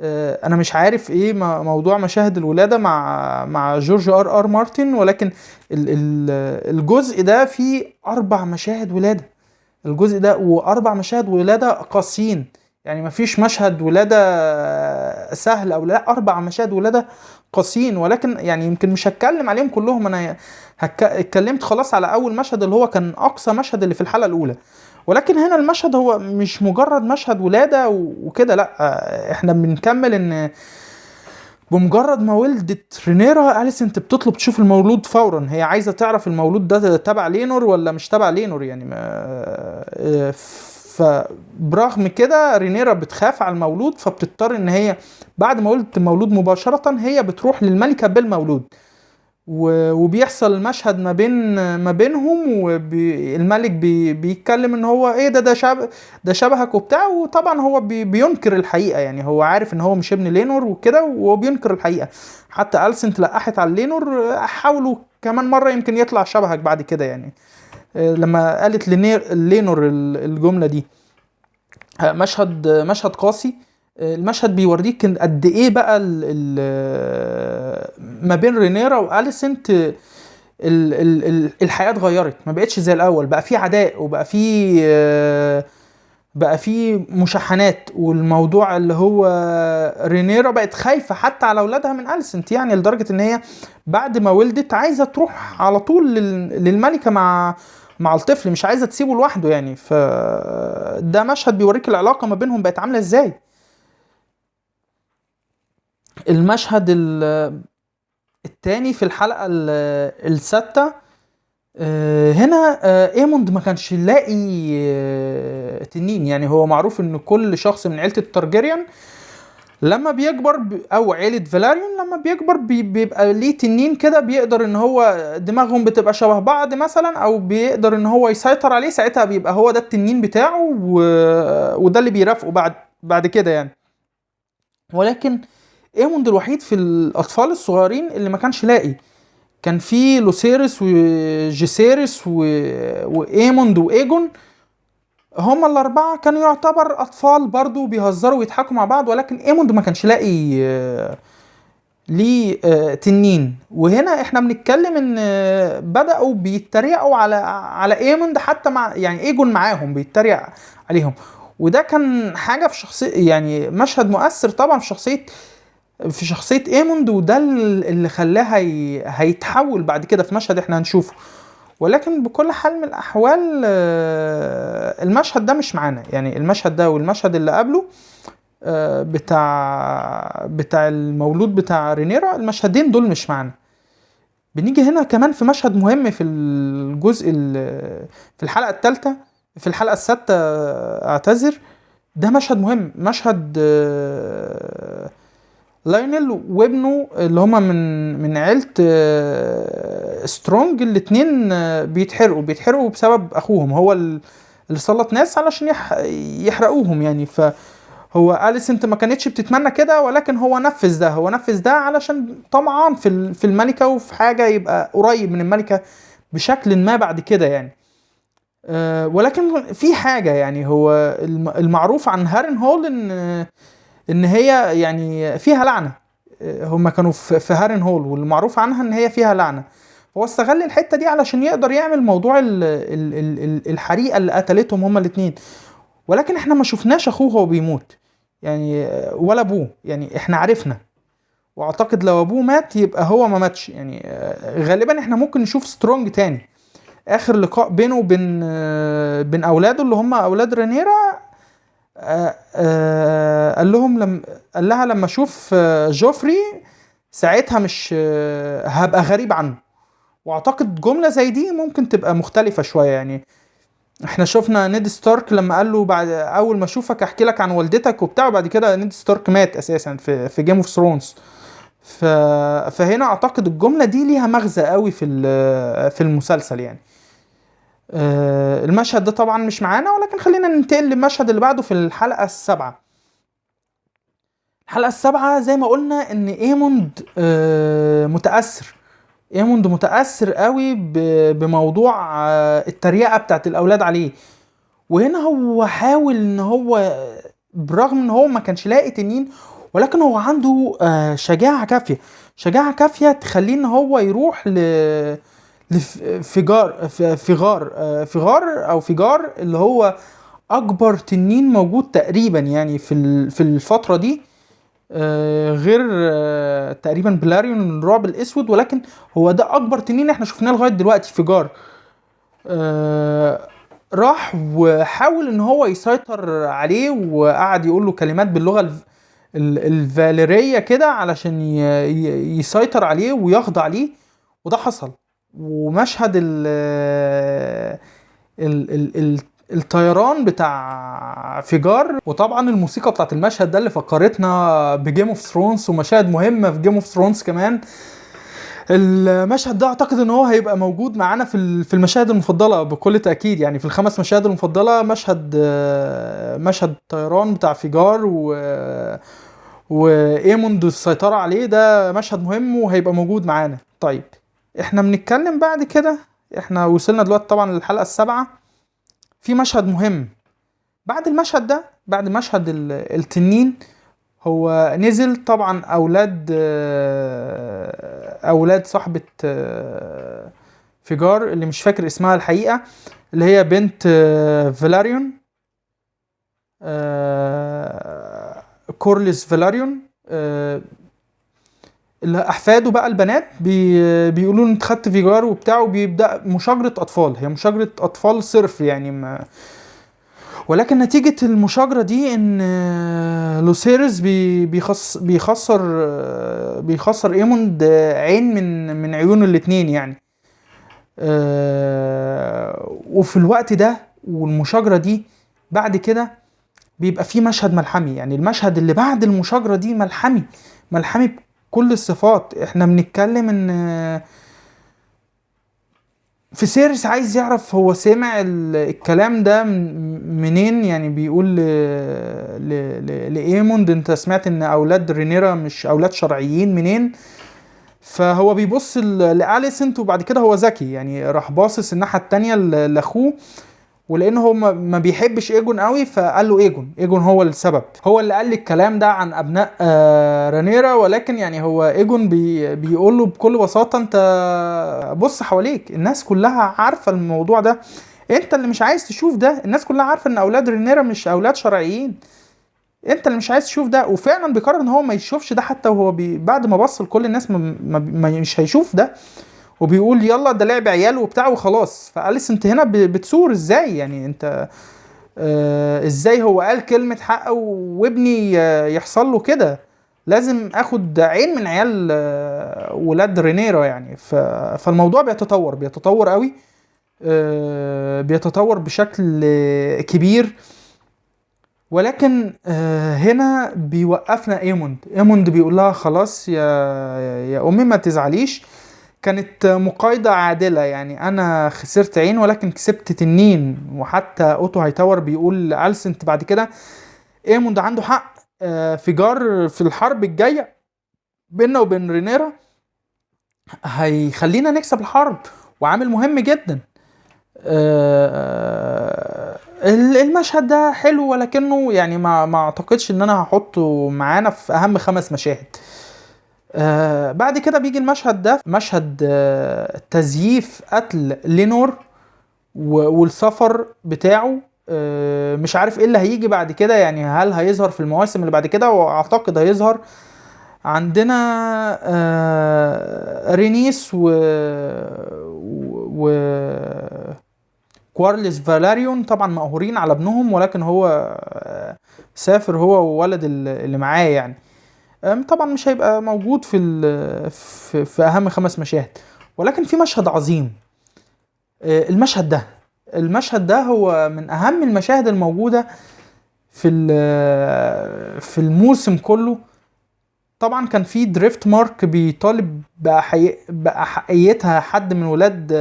انا مش عارف ايه موضوع مشاهد الولادة مع جورج ار ار مارتن، ولكن الجزء ده فيه 4 مشاهد ولادة، الجزء ده و4 مشاهد ولادة قاسيين، يعني مفيش مشهد ولادة سهل او لا، 4 مشاهد ولادة قاسيين. ولكن يعني يمكن مش هتكلم عليهم كلهم، انا اتكلمت خلاص على اول مشهد اللي هو كان اقصى مشهد اللي في الحلقة الاولى. ولكن هنا المشهد هو مش مجرد مشهد ولادة وكده، لا، احنا بنكمل ان بمجرد ما ولدت رينيرا أليسنت بتطلب تشوف المولود فورا، هي عايزة تعرف المولود ده تبع لينور ولا مش تبع لينور يعني. فبرغم كده رينيرا بتخاف على المولود، فبتضطر ان هي بعد ما ولدت المولود مباشرة هي بتروح للملكة بالمولود، وبيحصل المشهد ما بينهم، والملك بيتكلم ان هو ايه ده، ده شبهك وبتاع، وطبعا هو بينكر الحقيقة، يعني هو عارف ان هو مش ابن لينور وكده، وهو بينكر الحقيقة. حتى أليسنت لقحت على لينور، حاولوا كمان مرة يمكن يطلع شبهك بعد كده يعني، لما قالت لينور الجملة دي. مشهد قاسي. المشهد بيوريك قد ايه بقى ما بين رينيرا واليسنت الحياة اتغيرت، ما بقتش زي الاول، بقى في عداء وبقى في بقى في مشاحنات، والموضوع اللي هو رينيرا بقت خايفة حتى على اولادها من أليسنت، يعني لدرجة ان هي بعد ما ولدت عايزة تروح على طول للملكة مع الطفل، مش عايزة تسيبه لوحده يعني. فده مشهد بيوريك العلاقة ما بينهم بقت عاملة ازاي. المشهد التاني في الحلقة السادسة، هنا ايموند ما كانش لاقي تنين. يعني هو معروف ان كل شخص من عيلة التارجيريان لما بيكبر او عيلة فالاريون لما بيكبر بيبقى ليه تنين كده، بيقدر ان هو دماغهم بتبقى شبه بعض مثلا، او بيقدر ان هو يسيطر عليه، ساعتها بيبقى هو ده التنين بتاعه وده اللي بيرافقه بعد كده يعني. ولكن ايموند الوحيد في الاطفال الصغيرين اللي ما كانش لاقي. كان في لوسيرس وجيسيرس وايموند وايجون، هما الاربعة كانوا يعتبر اطفال برضو بيهزروا ويضحكوا مع بعض، ولكن ايموند ما كانش لاقي ليه تنين. وهنا احنا بنتكلم ان بدأوا بيتريقوا على ايموند، حتى مع يعني ايجون معاهم بيتريق عليهم، وده كان حاجة في شخصية، يعني مشهد مؤثر طبعا في شخصية ايموند، وده اللي خلاه هيتحول بعد كده في مشهد احنا هنشوفه. ولكن بكل حال من الأحوال، المشهد ده مش معانا، يعني المشهد ده والمشهد اللي قبله، بتاع المولود بتاع رينيرا، المشهدين دول مش معانا. بنيجي هنا كمان في مشهد مهم في الجزء في الحلقة الثالثة، في الحلقة السادسة، اعتذر، ده مشهد مهم، مشهد لاينل وابنه اللي هما من عيلة سترونج، الاتنين، بيتحرقوا بسبب اخوهم، هو اللي سلط ناس علشان يحرقوهم يعني. فهو أليسنت ما كانتش بتتمنى كده، ولكن هو نفذ ده، هو نفذ ده علشان طمعان في الملكة وفي حاجة يبقى قريب من الملكة بشكل ما بعد كده يعني. ولكن في حاجة يعني، هو المعروف عن هارن هول ان هي يعني فيها لعنة، هما كانوا في هارن هول والمعروف عنها ان هي فيها لعنة، هو استغل الحتة دي علشان يقدر يعمل موضوع الحريقة اللي قتلتهم هما الاتنين. ولكن احنا ما شفناش اخوه وهو بيموت يعني، ولا ابوه، يعني احنا عرفنا، واعتقد لو ابوه مات يبقى هو ما ماتش يعني. غالبا احنا ممكن نشوف سترونج تاني، اخر لقاء بينه وبين بين اولاده اللي هم اولاد رينيرا، قال لهم قال لها لما اشوف جوفري ساعتها مش هبقى غريب عنه. واعتقد جملة زي دي ممكن تبقى مختلفة شوية يعني. احنا شفنا نيد ستارك لما قال له بعد اول ما اشوفك احكي لك عن والدتك وبتاع، وبعد كده نيد ستارك مات اساسا في Game of Thrones. فهنا اعتقد الجملة دي ليها مغزى قوي في المسلسل يعني. المشهد ده طبعا مش معانا، ولكن خلينا ننتقل للمشهد اللي بعده في الحلقة السابعة. الحلقة السابعة زي ما قلنا ان ايموند متأثر، ايموند متأثر قوي بموضوع التريقة بتاعت الاولاد عليه. وهنا هو حاول ان هو برغم ان هو ما كانش لاقي تنين، ولكن هو عنده شجاعة كافية، شجاعة كافية تخليه ان هو يروح لفجار، في غار، في غار او فجار اللي هو اكبر تنين موجود تقريبا يعني في الفترة دي، غير تقريبا بلاريون الرعب الاسود، ولكن هو ده اكبر تنين احنا شفناه لغاية دلوقتي فجار. راح وحاول ان هو يسيطر عليه، وقعد يقول له كلمات باللغة الفاليرية كده علشان يسيطر عليه ويخضع ليه، وده حصل. ومشهد الطيران بتاع فيجار، وطبعا الموسيقى بتاعت المشهد ده اللي فكرتنا ب Game of Thrones ومشاهد مهمة في Game of Thrones كمان. المشهد ده اعتقد ان هو هيبقى موجود معانا في المشاهد المفضلة بكل تاكيد، يعني في الخمس مشاهد المفضلة مشهد الطيران بتاع فيجار وايموند السيطرة عليه، ده مشهد مهم وهيبقى موجود معانا. طيب احنا بنتكلم بعد كده، احنا وصلنا دلوقتي طبعا للحلقة السابعة. في مشهد مهم بعد المشهد ده، بعد مشهد التنين، هو نزل طبعا اولاد صاحبة فيجار اللي مش فاكر اسمها الحقيقة، اللي هي بنت فالاريون، كورليس فالاريون، اللي احفاده بقى البنات بيقولوا انت خدت فيجار وبتاع، وبيبدا مشاجره اطفال، هي مشاجره اطفال صرف يعني، ما ولكن نتيجة المشاجرة دي ان لوسيرس بيخسر ايموند عين من عيونه الاتنين يعني. وفي الوقت ده والمشاجرة دي بعد كده بيبقى في مشهد ملحمي، يعني المشهد اللي بعد المشاجرة دي ملحمي، ملحمي بكل الصفات. احنا بنتكلم ان فيسيرس عايز يعرف هو سمع الكلام ده منين، يعني بيقول لإيموند انت سمعت ان اولاد رينيرا مش اولاد شرعيين منين؟ فهو بيبص لأليسنت، وبعد كده هو ذكي يعني راح باصص الناحية التانية لاخوه، ولان هو ما بيحبش ايجون قوي فقال له ايجون هو السبب، هو اللي قال لي الكلام ده عن ابناء رانيرا. ولكن يعني هو ايجون بيقول له بكل بساطة انت بص حواليك، الناس كلها عارفه الموضوع ده، انت اللي مش عايز تشوف ده، الناس كلها عارفه ان اولاد رينيرا مش اولاد شرعيين، انت اللي مش عايز تشوف ده. وفعلا بيقرر ان هو ما يشوفش ده، حتى وهو بعد ما بص لكل الناس مش هيشوف ده، وبيقول يلا ده لعب عيال وبتاع وخلاص. فأليسنت هنا بتصور ازاي يعني انت ازاي هو قال كلمة حق وابني يحصل له كده، لازم اخد عين من عيال ولاد رينيرا يعني. فالموضوع بيتطور قوي، بيتطور بشكل كبير. ولكن هنا بيوقفنا ايموند بيقول لها خلاص يا امي ما تزعليش، كانت مقايضة عادلة، يعني انا خسرت عين ولكن كسبت تنين. وحتى اوتو هايتاور بيقول لألسنت بعد كده ايموند عنده حق، فيجار في الحرب الجاية بيننا وبين رينيرا هيخلينا نكسب الحرب، وعامل مهم جدا. المشهد ده حلو، ولكنه يعني ما اعتقدش ان انا هحطه معانا في اهم 5 مشاهد. بعد كده بيجي المشهد ده، مشهد تزييف قتل لينور والسفر بتاعه. مش عارف ايه اللي هيجي بعد كده، يعني هل هيظهر في المواسم اللي بعد كده؟ واعتقد هيظهر. عندنا رينيس و كوارليس فالاريون طبعا مقهورين على ابنهم، ولكن هو سافر هو وولد اللي معاه يعني. طبعا مش هيبقى موجود في اهم 5 مشاهد، ولكن في مشهد عظيم. المشهد ده هو من اهم المشاهد الموجودة في الموسم كله. طبعا كان في دريفت مارك بيطالب بأحقيتها حد من ولاد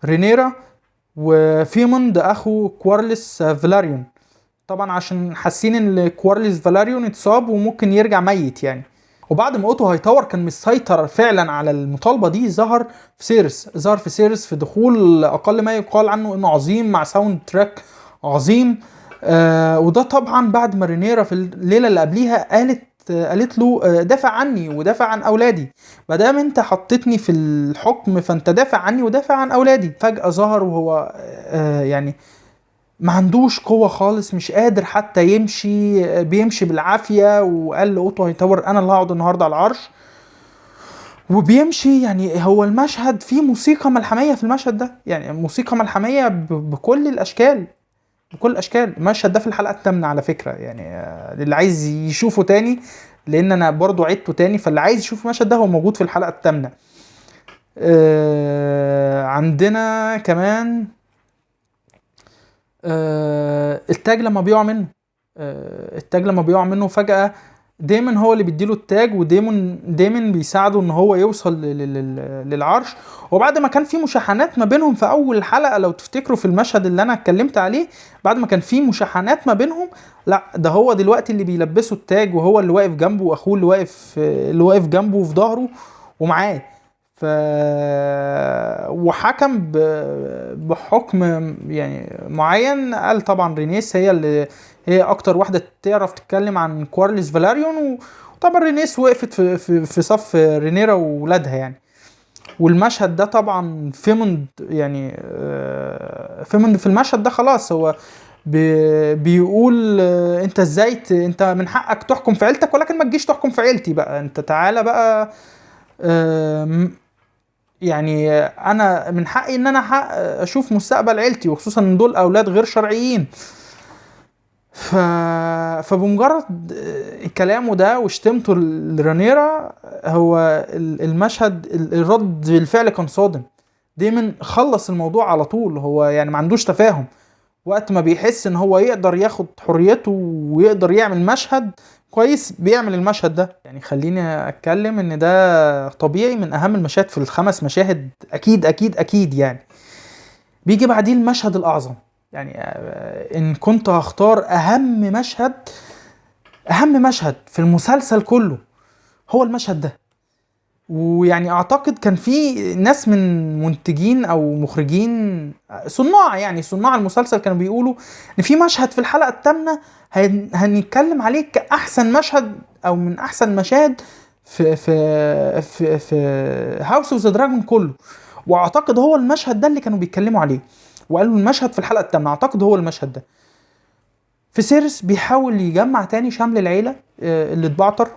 رينيرا، وفيموند اخو كوارليس فالاريون، طبعا عشان حاسين ان كوارليس فالاريون اتصاب وممكن يرجع ميت يعني. وبعد ما اوتو هايتاور كان مسيطر فعلا على المطالبة دي، ظهر فيسيرس في دخول اقل ما يقال عنه انه عظيم، مع soundtrack عظيم. وده طبعا بعد ما رينيرا في الليلة اللي قبليها قالت له دافع عني ودافع عن اولادي، ما دام انت حطيتني في الحكم فانت دافع عني ودافع عن اولادي. فجاة ظهر وهو يعني ما عندوش قوة خالص، مش قادر حتى يمشي، بيمشي بالعافية، وقال لأوتو هايتاور أنا اللي هقعد النهاردة على العرش، وبيمشي. يعني هو المشهد فيه موسيقى ملحمية في المشهد ده، يعني موسيقى ملحمية بكل الأشكال، بكل الأشكال. المشهد ده في الحلقة 8 على فكرة، يعني اللي عايز يشوفه تاني، لأن أنا برضو عدته تاني، فاللي عايز يشوف المشهد ده هو موجود في الحلقة 8. عندنا كمان التاج لما بيقع منه، التاج لما بيقع منه فجأة دايمون هو اللي بيديله التاج، ودايمون بيساعده ان هو يوصل للعرش. وبعد ما كان في مشاحنات ما بينهم في اول حلقة لو تفتكروا في المشهد اللي انا اتكلمت عليه، بعد ما كان في مشاحنات ما بينهم، لا ده هو دلوقتي اللي بيلبسه التاج، وهو اللي واقف جنبه، واخوه اللي واقف جنبه في ظهره ومعاه. وحكم بحكم يعني معين. قال طبعا رينيس هي اللي هي اكتر واحدة تعرف تتكلم عن كوارليس فالاريون، وطبعا رينيس وقفت في صف رينيرا وولادها يعني. والمشهد ده طبعا فيموند يعني، فيموند في المشهد ده خلاص هو بيقول انت ازاي انت من حقك تحكم في عيلتك، ولكن ما تجيش تحكم في عيلتي بقى، انت تعالى بقى، يعني انا من حقي ان انا حق اشوف مستقبل عيلتي، وخصوصا ان دول اولاد غير شرعيين. فبمجرد كلامه ده وشتمته لرانيرا، هو المشهد الرد بالفعل كان صادم. دايمون خلص الموضوع على طول، هو يعني ما عندوش تفاهم. وقت ما بيحس ان هو يقدر ياخد حريته ويقدر يعمل مشهد كويس بيعمل المشهد ده. يعني خليني اتكلم ان ده طبيعي من اهم المشاهد في الخمس مشاهد، اكيد اكيد اكيد. يعني بيجي بعديه المشهد الاعظم، يعني ان كنت هختار اهم مشهد، اهم مشهد في المسلسل كله هو المشهد ده. ويعني اعتقد كان في ناس من منتجين او مخرجين صناع، يعني صناع المسلسل، كانوا بيقولوا ان في مشهد في الحلقة الثامنة هنتكلم عليه كأحسن مشهد او من احسن مشاهد في في في في House of the Dragon كله. واعتقد هو المشهد ده اللي كانوا بيتكلموا عليه، وقالوا المشهد في الحلقة الثامنة، اعتقد هو المشهد ده. فيسيرس بيحاول يجمع تاني شمل العيلة اللي اتبعتر،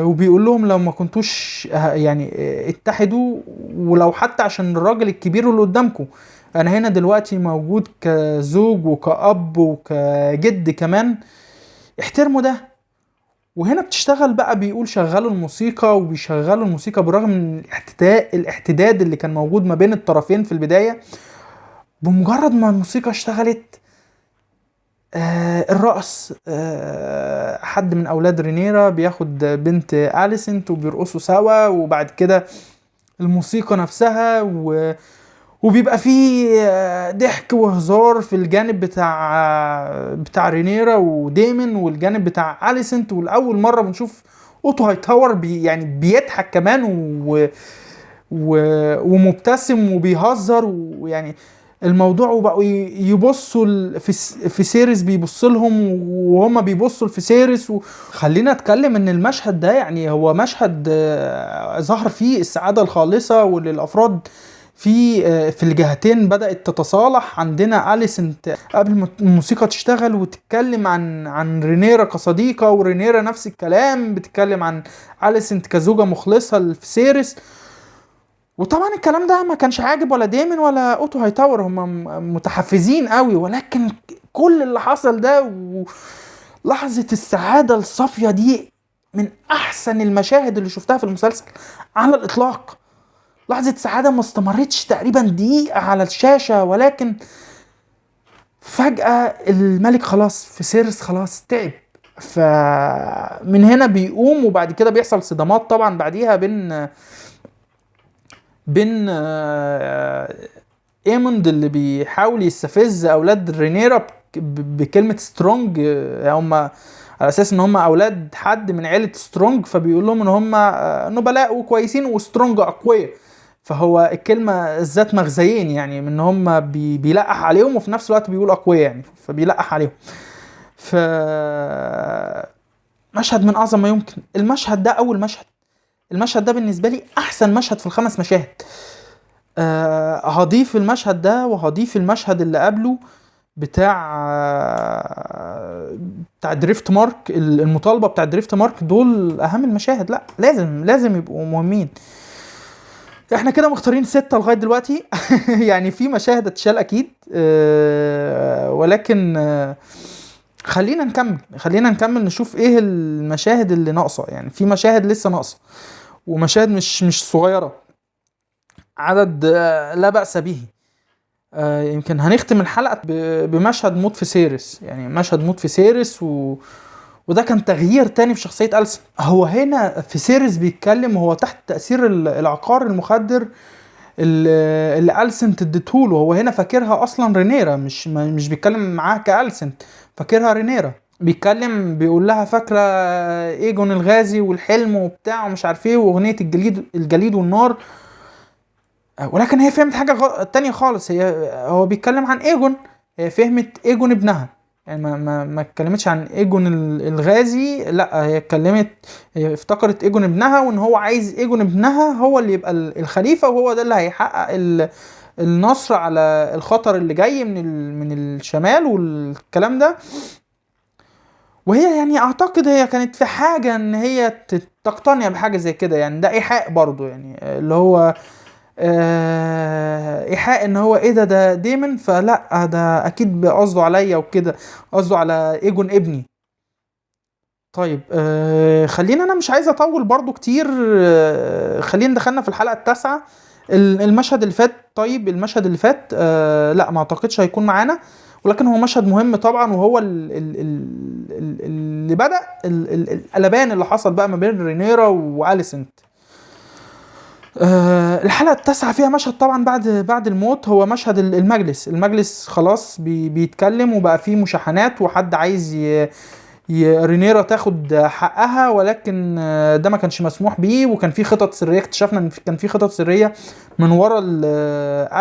وبيقول لهم لو ما كنتوش يعني اتحدوا، ولو حتى عشان الراجل الكبير اللي قدامكم، انا هنا دلوقتي موجود كزوج وكأب وكجد كمان، احترموا ده. وهنا بتشتغل بقى، بيقول شغلوا الموسيقى، وبيشغلوا الموسيقى بالرغم من الاحتداد اللي كان موجود ما بين الطرفين في البداية. بمجرد ما الموسيقى اشتغلت، الرقص، حد من اولاد رينيرا بياخد بنت اليسنت وبيرقصوا سوا، وبعد كده الموسيقى نفسها، وبيبقى فيه ضحك وهزار في الجانب بتاع رينيرا وديمن، والجانب بتاع اليسنت. والاول مرة بنشوف اوتو هايتاور يعني بيضحك كمان ومبتسم وبيهزر، ويعني الموضوع، وبقوا يبصوا فيسيرس بيبص لهم وهم بيبصوا لفيسيرس. خلينا اتكلم ان المشهد ده يعني هو مشهد ظهر فيه السعادة الخالصة، واللي الافراد في الجهتين بدأت تتصالح. عندنا أليسنت قبل ما الموسيقى تشتغل وتتكلم عن رينيرا كصديقة، ورينيرا نفس الكلام بتتكلم عن أليسنت كزوجة مخلصة لفيسيرس. وطبعا الكلام ده ما كانش عاجب ولا ديمن ولا اوتو هايتاور، هم متحفزين قوي، ولكن كل اللي حصل ده ولحظة السعادة الصافية دي من احسن المشاهد اللي شفتها في المسلسل على الاطلاق. لحظة سعادة ما استمرتش تقريبا دقيقة على الشاشة، ولكن فجأة الملك خلاص فيسيرس خلاص تعب، فمن هنا بيقوم. وبعد كده بيحصل صدامات طبعا بعديها بين ايموند اللي بيحاول يستفز اولاد رينيرا بكلمة سترونج، هم على اساس ان هم اولاد حد من عيلة سترونج، فبيقول لهم ان هم نبلاء وكويسين وسترونج اقوياء، فهو الكلمة ذات مغزيين، يعني من هم بيلقح عليهم وفي نفس الوقت بيقول اقوياء، يعني فبيلقح عليهم. ف مشهد من اعظم ما يمكن. المشهد ده اول مشهد، المشهد ده بالنسبة لي احسن مشهد في الخمس مشاهد. هضيف المشهد ده وهضيف المشهد اللي قبله بتاع دريفت مارك، المطالبة بتاع دريفت مارك، دول اهم المشاهد. لا لازم يبقوا مهمين. احنا كده مختارين 6 لغاية دلوقتي يعني في مشاهد اتشال اكيد، ولكن خلينا نكمل نشوف ايه المشاهد اللي ناقصة. يعني في مشاهد لسه ناقصة، ومشاهد مش صغيرة، عدد لا بأس به. يمكن هنختم الحلقة بمشهد موت فيسيرس، يعني مشهد موت فيسيرس وده كان تغيير تاني في شخصية ألسن. هو هنا فيسيرس بيتكلم وهو تحت تأثير العقار المخدر اللي ألسنت اديتهوله. هو هنا فاكرها أصلا رينيرا، مش بيتكلم معاها كألسنت، فاكرها رينيرا. بيتكلم بيقول لها فاكرة ايجون الغازي والحلم وبتاع ومش عارف ايه واغنية الجليد والنار، ولكن هي فهمت حاجة تانية خالص. هو بيتكلم عن ايجون، هي فهمت ايجون ابنها، يعني ما اتكلمتش عن ايجون الغازي، لا هي اتكلمت، هي افتكرت ايجون ابنها، وان هو عايز ايجون ابنها هو اللي يبقى الخليفة، وهو ده اللي هيحقق النصر على الخطر اللي جاي من الشمال والكلام ده. وهي يعني اعتقد هي كانت في حاجة ان هي تقتنع بحاجة زي كده، يعني ده ايحاء برضو، يعني اللي هو ايحاء ان هو ايه ده ديمون، فلا ده اكيد قصده عليا وكده، قصده على ايجون ابني. طيب خلينا، انا مش عايز اطول برضو كتير، خلينا دخلنا في الحلقة 9. المشهد اللي فات، طيب المشهد اللي فات لا ما اعتقدش هيكون معانا، ولكن هو مشهد مهم طبعا، وهو اللي بدأ القلبان اللي حصل بقى ما بين رينيرا واليسنت. الحلقة 9 فيها مشهد طبعا بعد الموت، هو مشهد المجلس. المجلس خلاص بيتكلم، وبقى فيه مشاحنات، وحد عايز رينيرا تاخد حقها، ولكن ده ما كانش مسموح بيه، وكان في خطط سرية. اكتشفنا ان كان في خطط سرية من ورا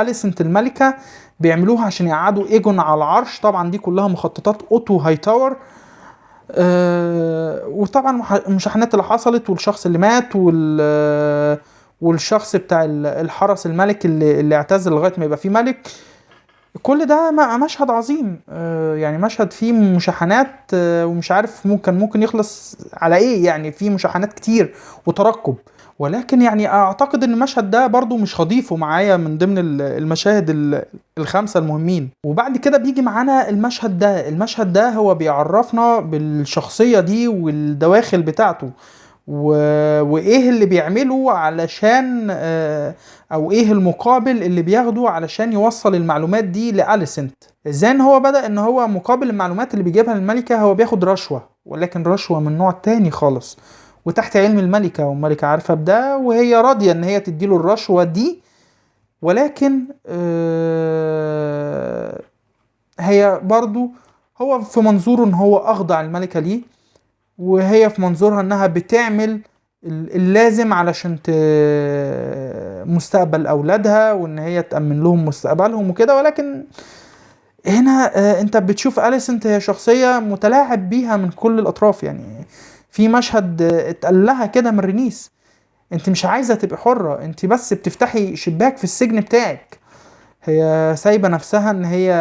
أليسنت الملكة بيعملوها عشان يقعدوا ايجون على العرش. طبعا دي كلها مخططات اوتو هايتاور. وطبعا المشاحنات اللي حصلت، والشخص اللي مات، والشخص بتاع الحرس الملك اللي اعتزل لغاية ما يبقى فيه ملك. كل ده مشهد عظيم، يعني مشهد فيه مشاحنات، ومش عارف ممكن يخلص على ايه، يعني فيه مشاحنات كتير وترقب. ولكن يعني اعتقد ان المشهد ده برضو مش هضيفه معايا من ضمن المشاهد الخمسة المهمين. وبعد كده بيجي معانا المشهد ده. المشهد ده هو بيعرفنا بالشخصية دي والدواخل بتاعته، وايه اللي بيعمله علشان، او ايه المقابل اللي بياخده علشان يوصل المعلومات دي لأليسنت. ازاي ان هو بدأ ان هو مقابل المعلومات اللي بيجيبها للملكة هو بياخد رشوة، ولكن رشوة من نوع تاني خالص، وتحت علم الملكة، والملكة عارفة بده، وهي راضية ان هي تديله الرشوة دي، ولكن هي برضو هو في منظوره ان هو اخضع الملكة ليه، وهي في منظورها انها بتعمل اللازم علشان مستقبل اولادها، وان هي تأمن لهم مستقبلهم وكده. ولكن هنا انت بتشوف أليسنت هي شخصية متلاعب بيها من كل الاطراف. يعني في مشهد اتقال لها كده من رينيس، انت مش عايزة تبقي حرة، انت بس بتفتحي شباك في السجن بتاعك. هي سايبة نفسها ان هي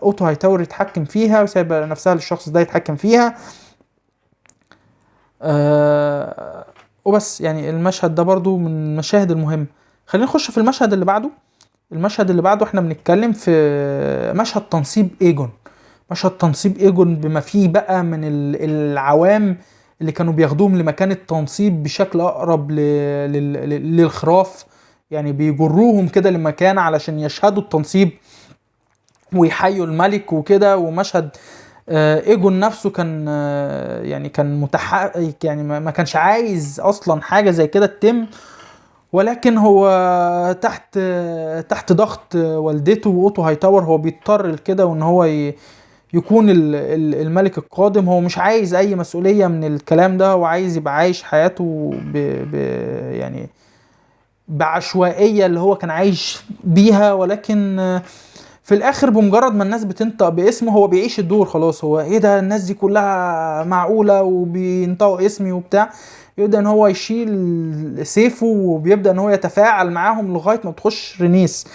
اوتو هايتاور يتحكم فيها، وسايبة نفسها للشخص ده يتحكم فيها. وبس. يعني المشهد ده برضو من المشاهد المهمة. خلينا نخش في المشهد اللي بعده. المشهد اللي بعده احنا بنتكلم في مشهد تنصيب ايجون. مشهد تنصيب ايجون بما فيه بقى من العوام اللي كانوا بياخدوهم لمكان التنصيب بشكل اقرب للخراف، يعني بيجروهم كده لمكان علشان يشهدوا التنصيب ويحيوا الملك وكده. ومشهد ايجون نفسه كان، يعني كان يعني ما كانش عايز اصلا حاجة زي كده تتم، ولكن هو تحت ضغط والدته واوتو هايتاور هو بيضطر لكده، وان هو يكون الملك القادم. هو مش عايز اي مسؤولية من الكلام ده، هو عايز يبقى عايش حياته بعشوائية اللي هو كان عايش بيها. ولكن في الاخر بمجرد ما الناس بتنطق باسمه هو بيعيش الدور خلاص. هو ايه ده، الناس دي كلها معقولة وبينطقوا اسمي وبتاع. يبدأ ان هو يشيل سيفه وبيبدأ ان هو يتفاعل معاهم لغاية ما بتخش رينيس.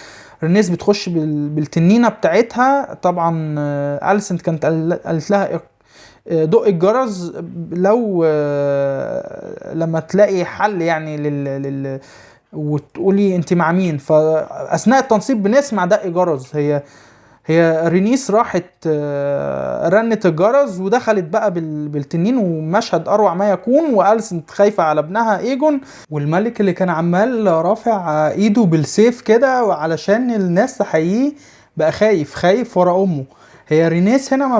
رينيس بتخش بالتنينة بتاعتها. طبعا، أليسنت كانت قالت لها دق الجرس لما تلاقي حل يعني وتقولي انت مع مين. فاثناء التنصيب بنسمع دق جرس. هي رينيس راحت، رنت الجرس ودخلت بقى بالتنين، ومشهد اروع ما يكون. واليسنت خايفه على ابنها ايجون، والملك اللي كان عمال رافع ايده بالسيف كده علشان الناس تحييه بقى خايف، خايف ورا امه. هي رينيس هنا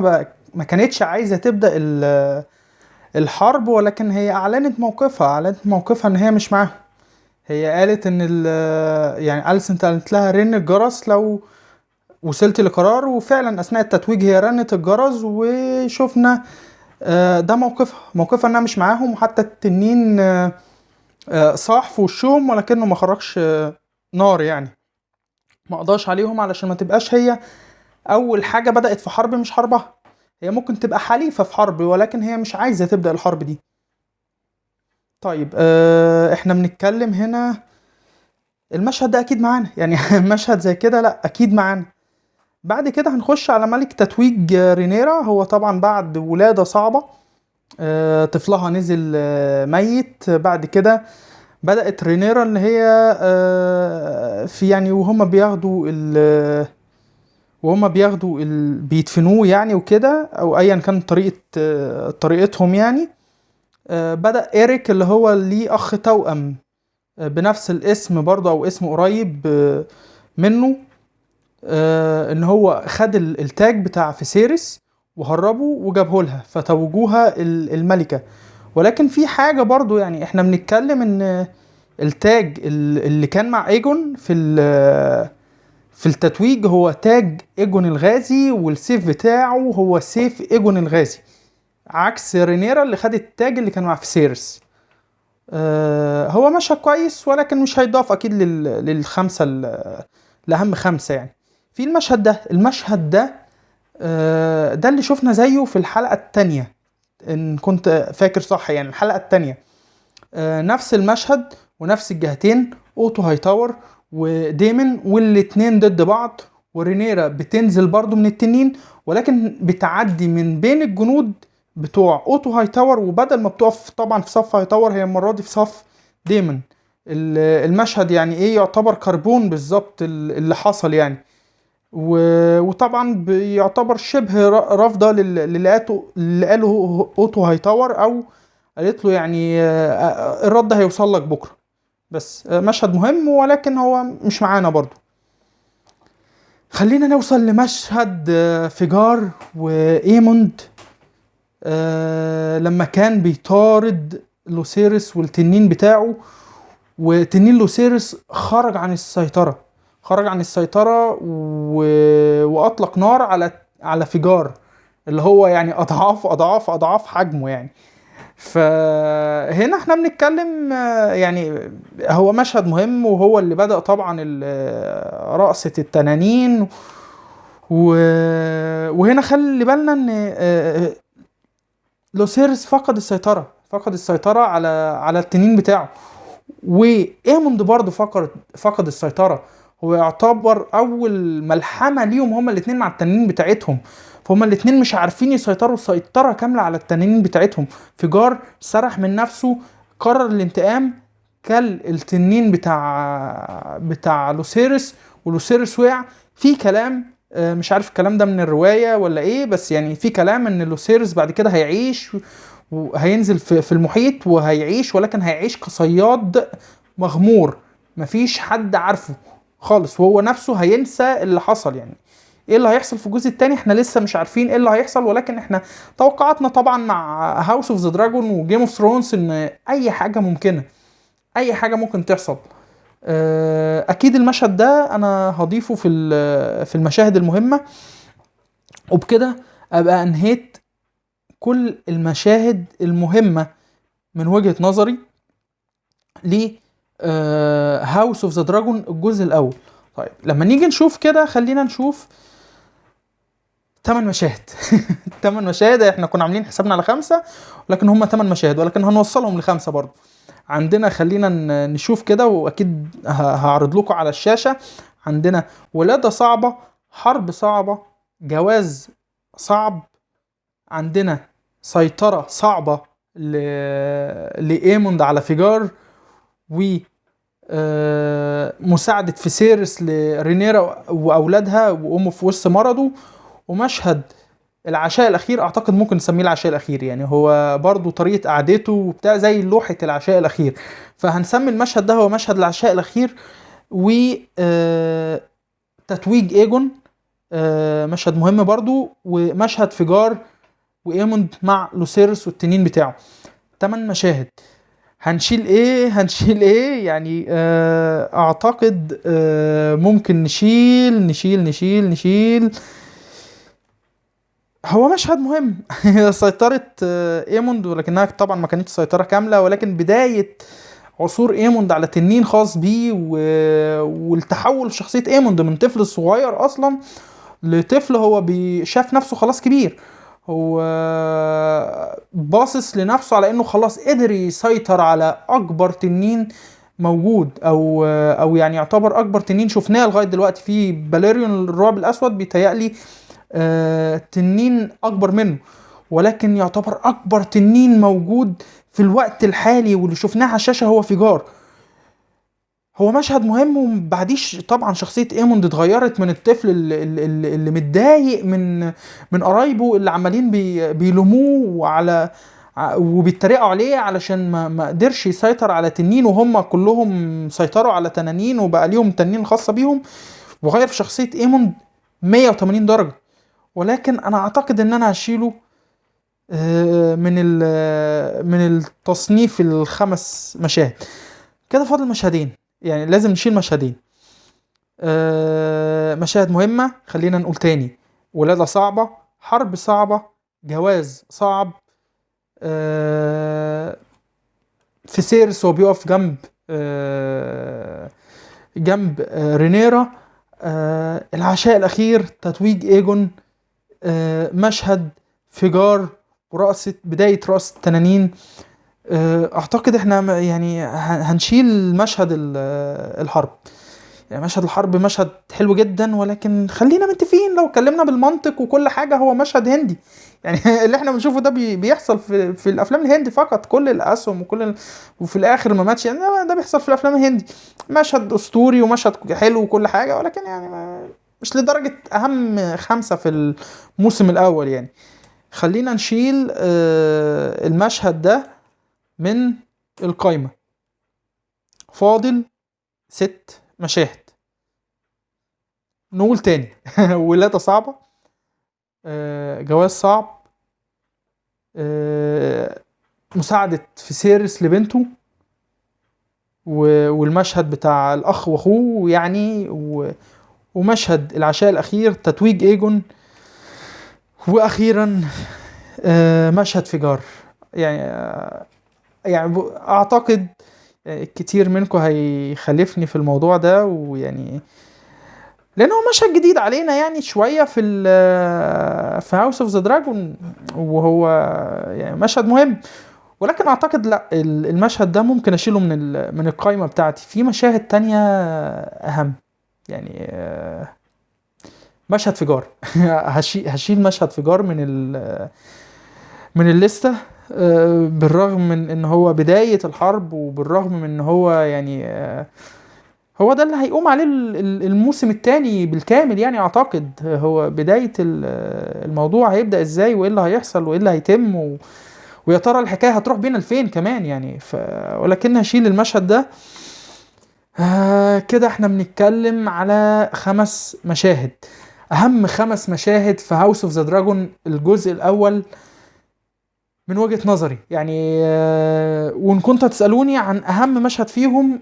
ما كانتش عايزه تبدا الحرب، ولكن هي اعلنت موقفها، اعلنت موقفها ان هي مش معاهم. هي قالت ان يعني أليسنت قالت لها رن الجرس لو وصلت لقرار، وفعلا اثناء التتويج هي رنت الجرس وشفنا، ده موقفها، موقفها انها مش معاهم. وحتى التنين، صاح في وشهم ولكنه ما خرجش، نار، يعني ما قضاش عليهم علشان ما تبقاش هي اول حاجة بدأت في حرب مش حربها. هي ممكن تبقى حليفة في حرب، ولكن هي مش عايزة تبدأ الحرب دي. طيب، احنا بنتكلم هنا المشهد ده اكيد معانا، يعني مشهد زي كده لا اكيد معانا. بعد كده هنخش على ملك تتويج رينيرا. هو طبعا بعد ولادة صعبة، طفلها نزل، ميت. بعد كده بدأت رينيرا اللي هي في يعني وهما بياخدوا بيدفنوه يعني وكده، او ايا كان طريقتهم يعني. بدأ إيريك اللي هو ليه اخ توأم بنفس الاسم برضه او اسم قريب منه، ان هو خد التاج بتاع فيسيرس وهربه وجابه لها، فتوجوها الملكة. ولكن في حاجة برضو، يعني احنا بنتكلم ان التاج اللي كان مع ايجون في التتويج هو تاج ايجون الغازي، والسيف بتاعه هو سيف ايجون الغازي، عكس رينيرا اللي خد التاج اللي كان مع فيسيرس. هو مشهد كويس، ولكن مش هيضاف اكيد للخمسة لاهم خمسة يعني. في المشهد ده، ده اللي شفنا زيه في الحلقة التانية ان كنت فاكر صح، يعني الحلقة التانية. نفس المشهد ونفس الجهتين، اوتو هايتاور وديمن والاتنين ضد بعض، ورينيرا بتنزل برضو من التنين، ولكن بتعدي من بين الجنود بتوع اوتو هايتاور، وبدل ما بتقف طبعا في صف هايتاور هي المرة دي في صف ديمن. المشهد يعني ايه، يعتبر كربون بالظبط اللي حصل يعني. وطبعا بيعتبر شبه رافضة للي قاله اوتو هايتاور، او قالت له يعني الرد هيوصل لك بكرة. بس مشهد مهم ولكن هو مش معانا برضو. خلينا نوصل لمشهد فيجار وإيموند، لما كان بيطارد لوسيرس والتنين بتاعه، وتنين لوسيرس خرج عن السيطرة، وأطلق نار على فيجار اللي هو يعني أضعاف أضعاف أضعاف حجمه يعني. فهنا احنا بنتكلم، يعني هو مشهد مهم، وهو اللي بدأ طبعا رقصة التنانين. وهنا خلي بالنا ان لوسيرس فقد السيطرة، على التنين بتاعه، وإيموند برضو فقد السيطرة. هو يعتبر أول ملحمة ليهم هما الاتنين مع التنانين بتاعتهم، فهما الاتنين مش عارفين يسيطروا سيطرة كاملة على التنانين بتاعتهم. فيجار سرح من نفسه، قرر الانتقام، كل التنين بتاع لوسيرس، ولوسيرس وقع. في كلام، مش عارف الكلام ده من الرواية ولا ايه، بس يعني في كلام ان لوسيرس بعد كده هيعيش وهينزل في المحيط وهيعيش، ولكن هيعيش كصياد مغمور مفيش حد عارفه خالص، وهو نفسه هينسى اللي حصل. يعني ايه اللي هيحصل في الجزء التاني احنا لسه مش عارفين ايه اللي هيحصل، ولكن احنا توقعاتنا طبعا مع House of the Dragon و Game of Thrones ان اي حاجة ممكنة، اي حاجة ممكن تحصل. اكيد المشهد ده انا هضيفه في المشاهد المهمة، وبكده ابقى انهيت كل المشاهد المهمة من وجهه نظري ل House of the Dragon الجزء الاول. طيب لما نيجي نشوف كده، خلينا نشوف 8 مشاهد. 8 مشاهد، احنا كنا عاملين حسابنا على 5، ولكن هم 8 مشاهد، ولكن هنوصلهم ل5 برضو. عندنا خلينا نشوف كده، واكيد هعرض لكم على الشاشة. عندنا ولادة صعبة، حرب صعبة، جواز صعب، عندنا سيطرة صعبة لإيموند على فيجار، و مساعدة فيسيرس لرينيرا وأولادها وأمه في وسط مرضه، ومشهد العشاء الأخير. أعتقد ممكن نسميه العشاء الأخير، يعني هو برضو طريقة قعدته وبتاع زي لوحة العشاء الأخير، فهنسمي المشهد ده هو مشهد العشاء الأخير. و تتويج إيجون، مشهد مهم برضو، ومشهد فيجار وإيموند مع لوسيرس والتنين بتاعه. 8 مشاهد. هنشيل ايه؟ هنشيل ايه يعني؟ اعتقد ممكن نشيل نشيل نشيل نشيل. هو مشهد مهم. سيطرة ايموند، ولكنها طبعا ما كانتش سيطرة كاملة، ولكن بداية عثور ايموند على تنين خاص بيه، والتحول شخصية ايموند من طفل صغير اصلا لطفل هو شاف نفسه خلاص كبير، هو باصص لنفسه على انه خلاص قدر يسيطر على اكبر تنين موجود، او يعني يعتبر اكبر تنين شفناه لغاية دلوقتي في باليريون الرعب الاسود، بيتهيألي تنين اكبر منه، ولكن يعتبر اكبر تنين موجود في الوقت الحالي واللي شفناه على الشاشة هو فيجار. هو مشهد مهم، وبعديش طبعا شخصية ايموند اتغيرت من الطفل اللي متضايق من قرايبه اللي عمالين بيلوموه على وبيتريقوا عليه علشان ما قدرش يسيطر على تنين، وهم كلهم سيطروا على تنانين وبقى ليهم تنين خاصة بيهم، وغير في شخصية ايموند 180 درجة. ولكن انا اعتقد ان انا هشيله من التصنيف الخمس مشاهد. كده فاضل مشهدين، يعني لازم نشيل مشهدين. مشاهد مهمة، خلينا نقول تاني: ولادة صعبة، حرب صعبة، جواز صعب، فيسيرس وهو بيقف جنب رينيرا، العشاء الأخير، تتويج إيجون، مشهد فجار ورقصة بداية رقص التنانين. أعتقد إحنا يعني هنشيل مشهد الحرب. يعني مشهد الحرب مشهد حلو جدا، ولكن خلينا متفقين لو اتكلمنا بالمنطق وكل حاجة هو مشهد هندي. يعني اللي احنا بنشوفه ده بيحصل في الافلام الهندي فقط، كل الاسهم وكل وفي الاخر ما ماتش، يعني ده بيحصل في الافلام الهندي. مشهد اسطوري ومشهد حلو وكل حاجة، ولكن يعني مش لدرجة اهم 5 في الموسم الاول. يعني خلينا نشيل المشهد ده من القايمة. فاضل 6 مشاهد. نقول تاني: ولادة صعبة، جواز صعب، مساعدة فيسيرس لبنته، والمشهد بتاع الأخ وأخوه يعني، ومشهد العشاء الأخير، تتويج إيجون، وأخيرا مشهد فجار. يعني أعتقد كتير منكم هيخالفني في الموضوع ده، ويعني لأنه مشهد جديد علينا يعني شوية في House of the Dragon، وهو يعني مشهد مهم، ولكن أعتقد لا، المشهد ده ممكن أشيله من القائمة بتاعتي. في مشاهد تانية أهم، يعني مشهد فجار. هشيل مشهد فجار من الليستة، بالرغم من ان هو بداية الحرب، وبالرغم من ان هو يعني هو ده اللي هيقوم عليه الموسم الثاني بالكامل. يعني اعتقد هو بداية الموضوع هيبدأ ازاي، وايه اللي هيحصل، وايه اللي هيتم، ويا ترى الحكاية هتروح بينا لفين كمان يعني. ولكن هشيل المشهد ده. كده احنا بنتكلم على 5 مشاهد، اهم 5 مشاهد في House of the Dragon الجزء الاول من وجهة نظري يعني. وان كنتوا تسألوني عن اهم مشهد فيهم،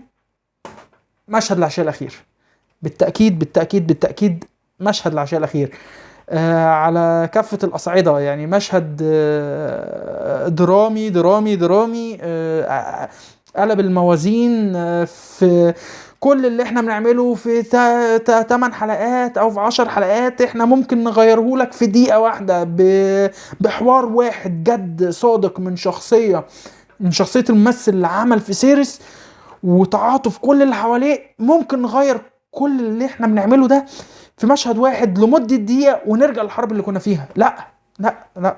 مشهد العشاء الاخير بالتأكيد بالتأكيد بالتأكيد، مشهد العشاء الاخير على كافة الأصعدة. يعني مشهد درامي درامي درامي، قلب الموازين في كل اللي احنا بنعمله في 8 حلقات او في 10 حلقات، احنا ممكن نغيره لك في دقيقة واحدة بحوار واحد جد صادق من شخصية الممثل اللي عمل فيسيرس وتعاطف كل اللي حواليه. ممكن نغير كل اللي احنا بنعمله ده في مشهد واحد لمدة دقيقة ونرجع للحرب اللي كنا فيها. لا لا لا،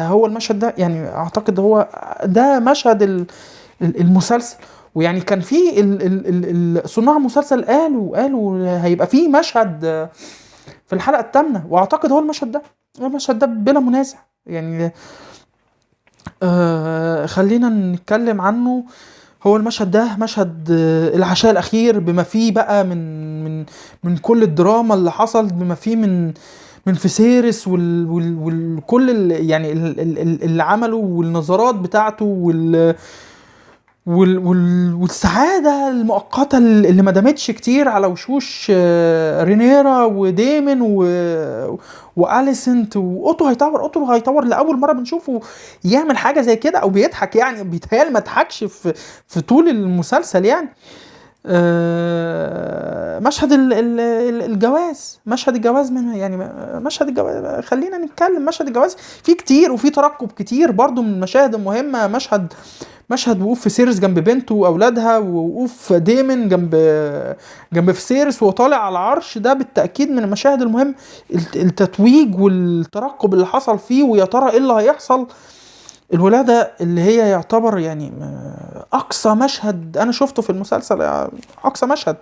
هو المشهد ده يعني اعتقد هو ده مشهد المسلسل. ويعني كان في صناع المسلسل قالوا هيبقى في مشهد في الحلقة 8، واعتقد هو المشهد ده، هو المشهد ده بلا منازع يعني. خلينا نتكلم عنه. هو المشهد ده مشهد العشاء الأخير بما فيه بقى من من من كل الدراما اللي حصلت، بما فيه من فيسيرس والكل يعني اللي عمله والنظرات بتاعته والسعادة المؤقتة اللي ما دامتش كتير على وشوش رينيرا وديمن وأليسنت وأوتو هيتاور. أوتو هيتاور لأول مرة بنشوفه يعمل حاجة زي كده أو بيضحك، يعني بيتهيألي ما ضحكش في طول المسلسل يعني. مشهد الجواز، مشهد الجواز من يعني مشهد الجواز، خلينا نتكلم مشهد الجواز فيه كتير وفيه ترقب كتير برضو من المشاهد المهمة. مشهد وقوف فيسيرس جنب بنته واولادها، ووقوف ديمن جنب فيسيرس وهو طالع على العرش، ده بالتاكيد من المشاهد المهم. التتويج والترقب اللي حصل فيه، ويا ترى ايه اللي هيحصل. الولادة اللي هي يعتبر يعني اقصى مشهد انا شفته في المسلسل، اقصى مشهد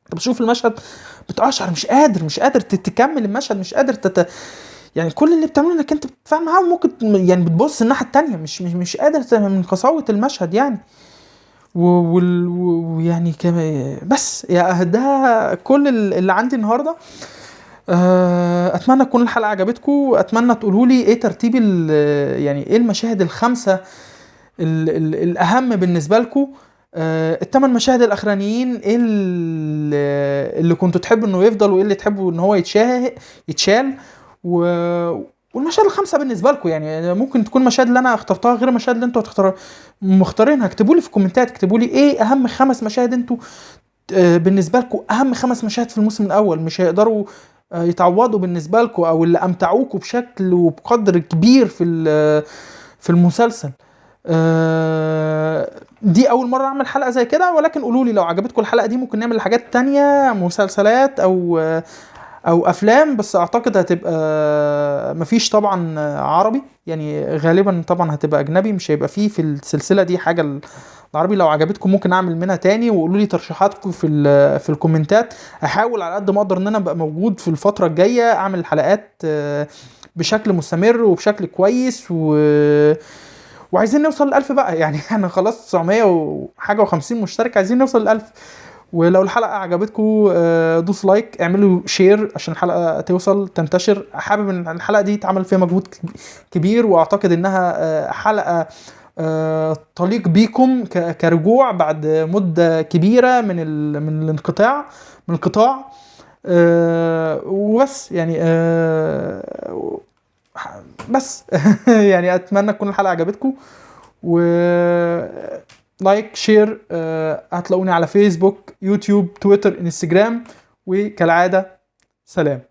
انت بتشوف المشهد بتقشعر، مش قادر تكمل المشهد، مش قادر يعني كل اللي بتعمله انك انت بتتفاعل معاه، وممكن يعني بتبص الناحية التانية، مش قادر من قساوه المشهد يعني. ويعني بس يا ده كل اللي عندي النهارده. اتمنى تكون الحلقة عجبتكم، اتمنى تقولوا لي ايه ترتيب يعني ايه المشاهد الخمسة الاهم بالنسبة لكم، الثمان مشاهد الاخرانيين ايه اللي كنتوا تحبوا انه يفضل، وايه اللي تحبوا ان هو يتشال، والمشاهد الخمسة بالنسبة لكم. يعني ممكن تكون مشاهد اللي انا اخترتها غير المشاهد اللي انتوا مختارينها. اكتبوا لي في الكومنتات، اكتبوا لي ايه اهم 5 مشاهد انتوا بالنسبة لكم، اهم 5 مشاهد في الموسم الاول مش هيقدروا يتعوضوا بالنسبة لكم، او اللي امتعوكم بشكل وبقدر كبير في المسلسل. دي اول مرة اعمل حلقة زي كده، ولكن قولوا لي لو عجبتكم الحلقة دي ممكن نعمل حاجات تانية، مسلسلات او افلام، بس اعتقد هتبقى مفيش طبعا عربي، يعني غالبا طبعا هتبقى اجنبي، مش هيبقى فيه في السلسلة دي حاجة العربي. لو عجبتكم ممكن اعمل منها تاني، وقولوا لي ترشيحاتكم في الكومنتات. احاول على قد ما اقدر ان انا ابقى موجود في الفترة الجاية، اعمل حلقات بشكل مستمر وبشكل كويس، وعايزين نوصل ل1000 بقى، يعني احنا خلاص 900 وحاجه و50 مشترك، عايزين نوصل ل1000. ولو الحلقة عجبتكم دوس like، اعملوا share عشان الحلقة توصل تنتشر. حابب ان الحلقة دي اتعمل فيها مجهود كبير، واعتقد انها حلقة تليق بيكم كرجوع بعد مده كبيرة من الانقطاع، من القطاع. وبس يعني، بس يعني اتمنى تكون الحلقة عجبتكم، و like share. هتلاقوني على فيسبوك، يوتيوب، تويتر، انستجرام، وكالعادة سلام.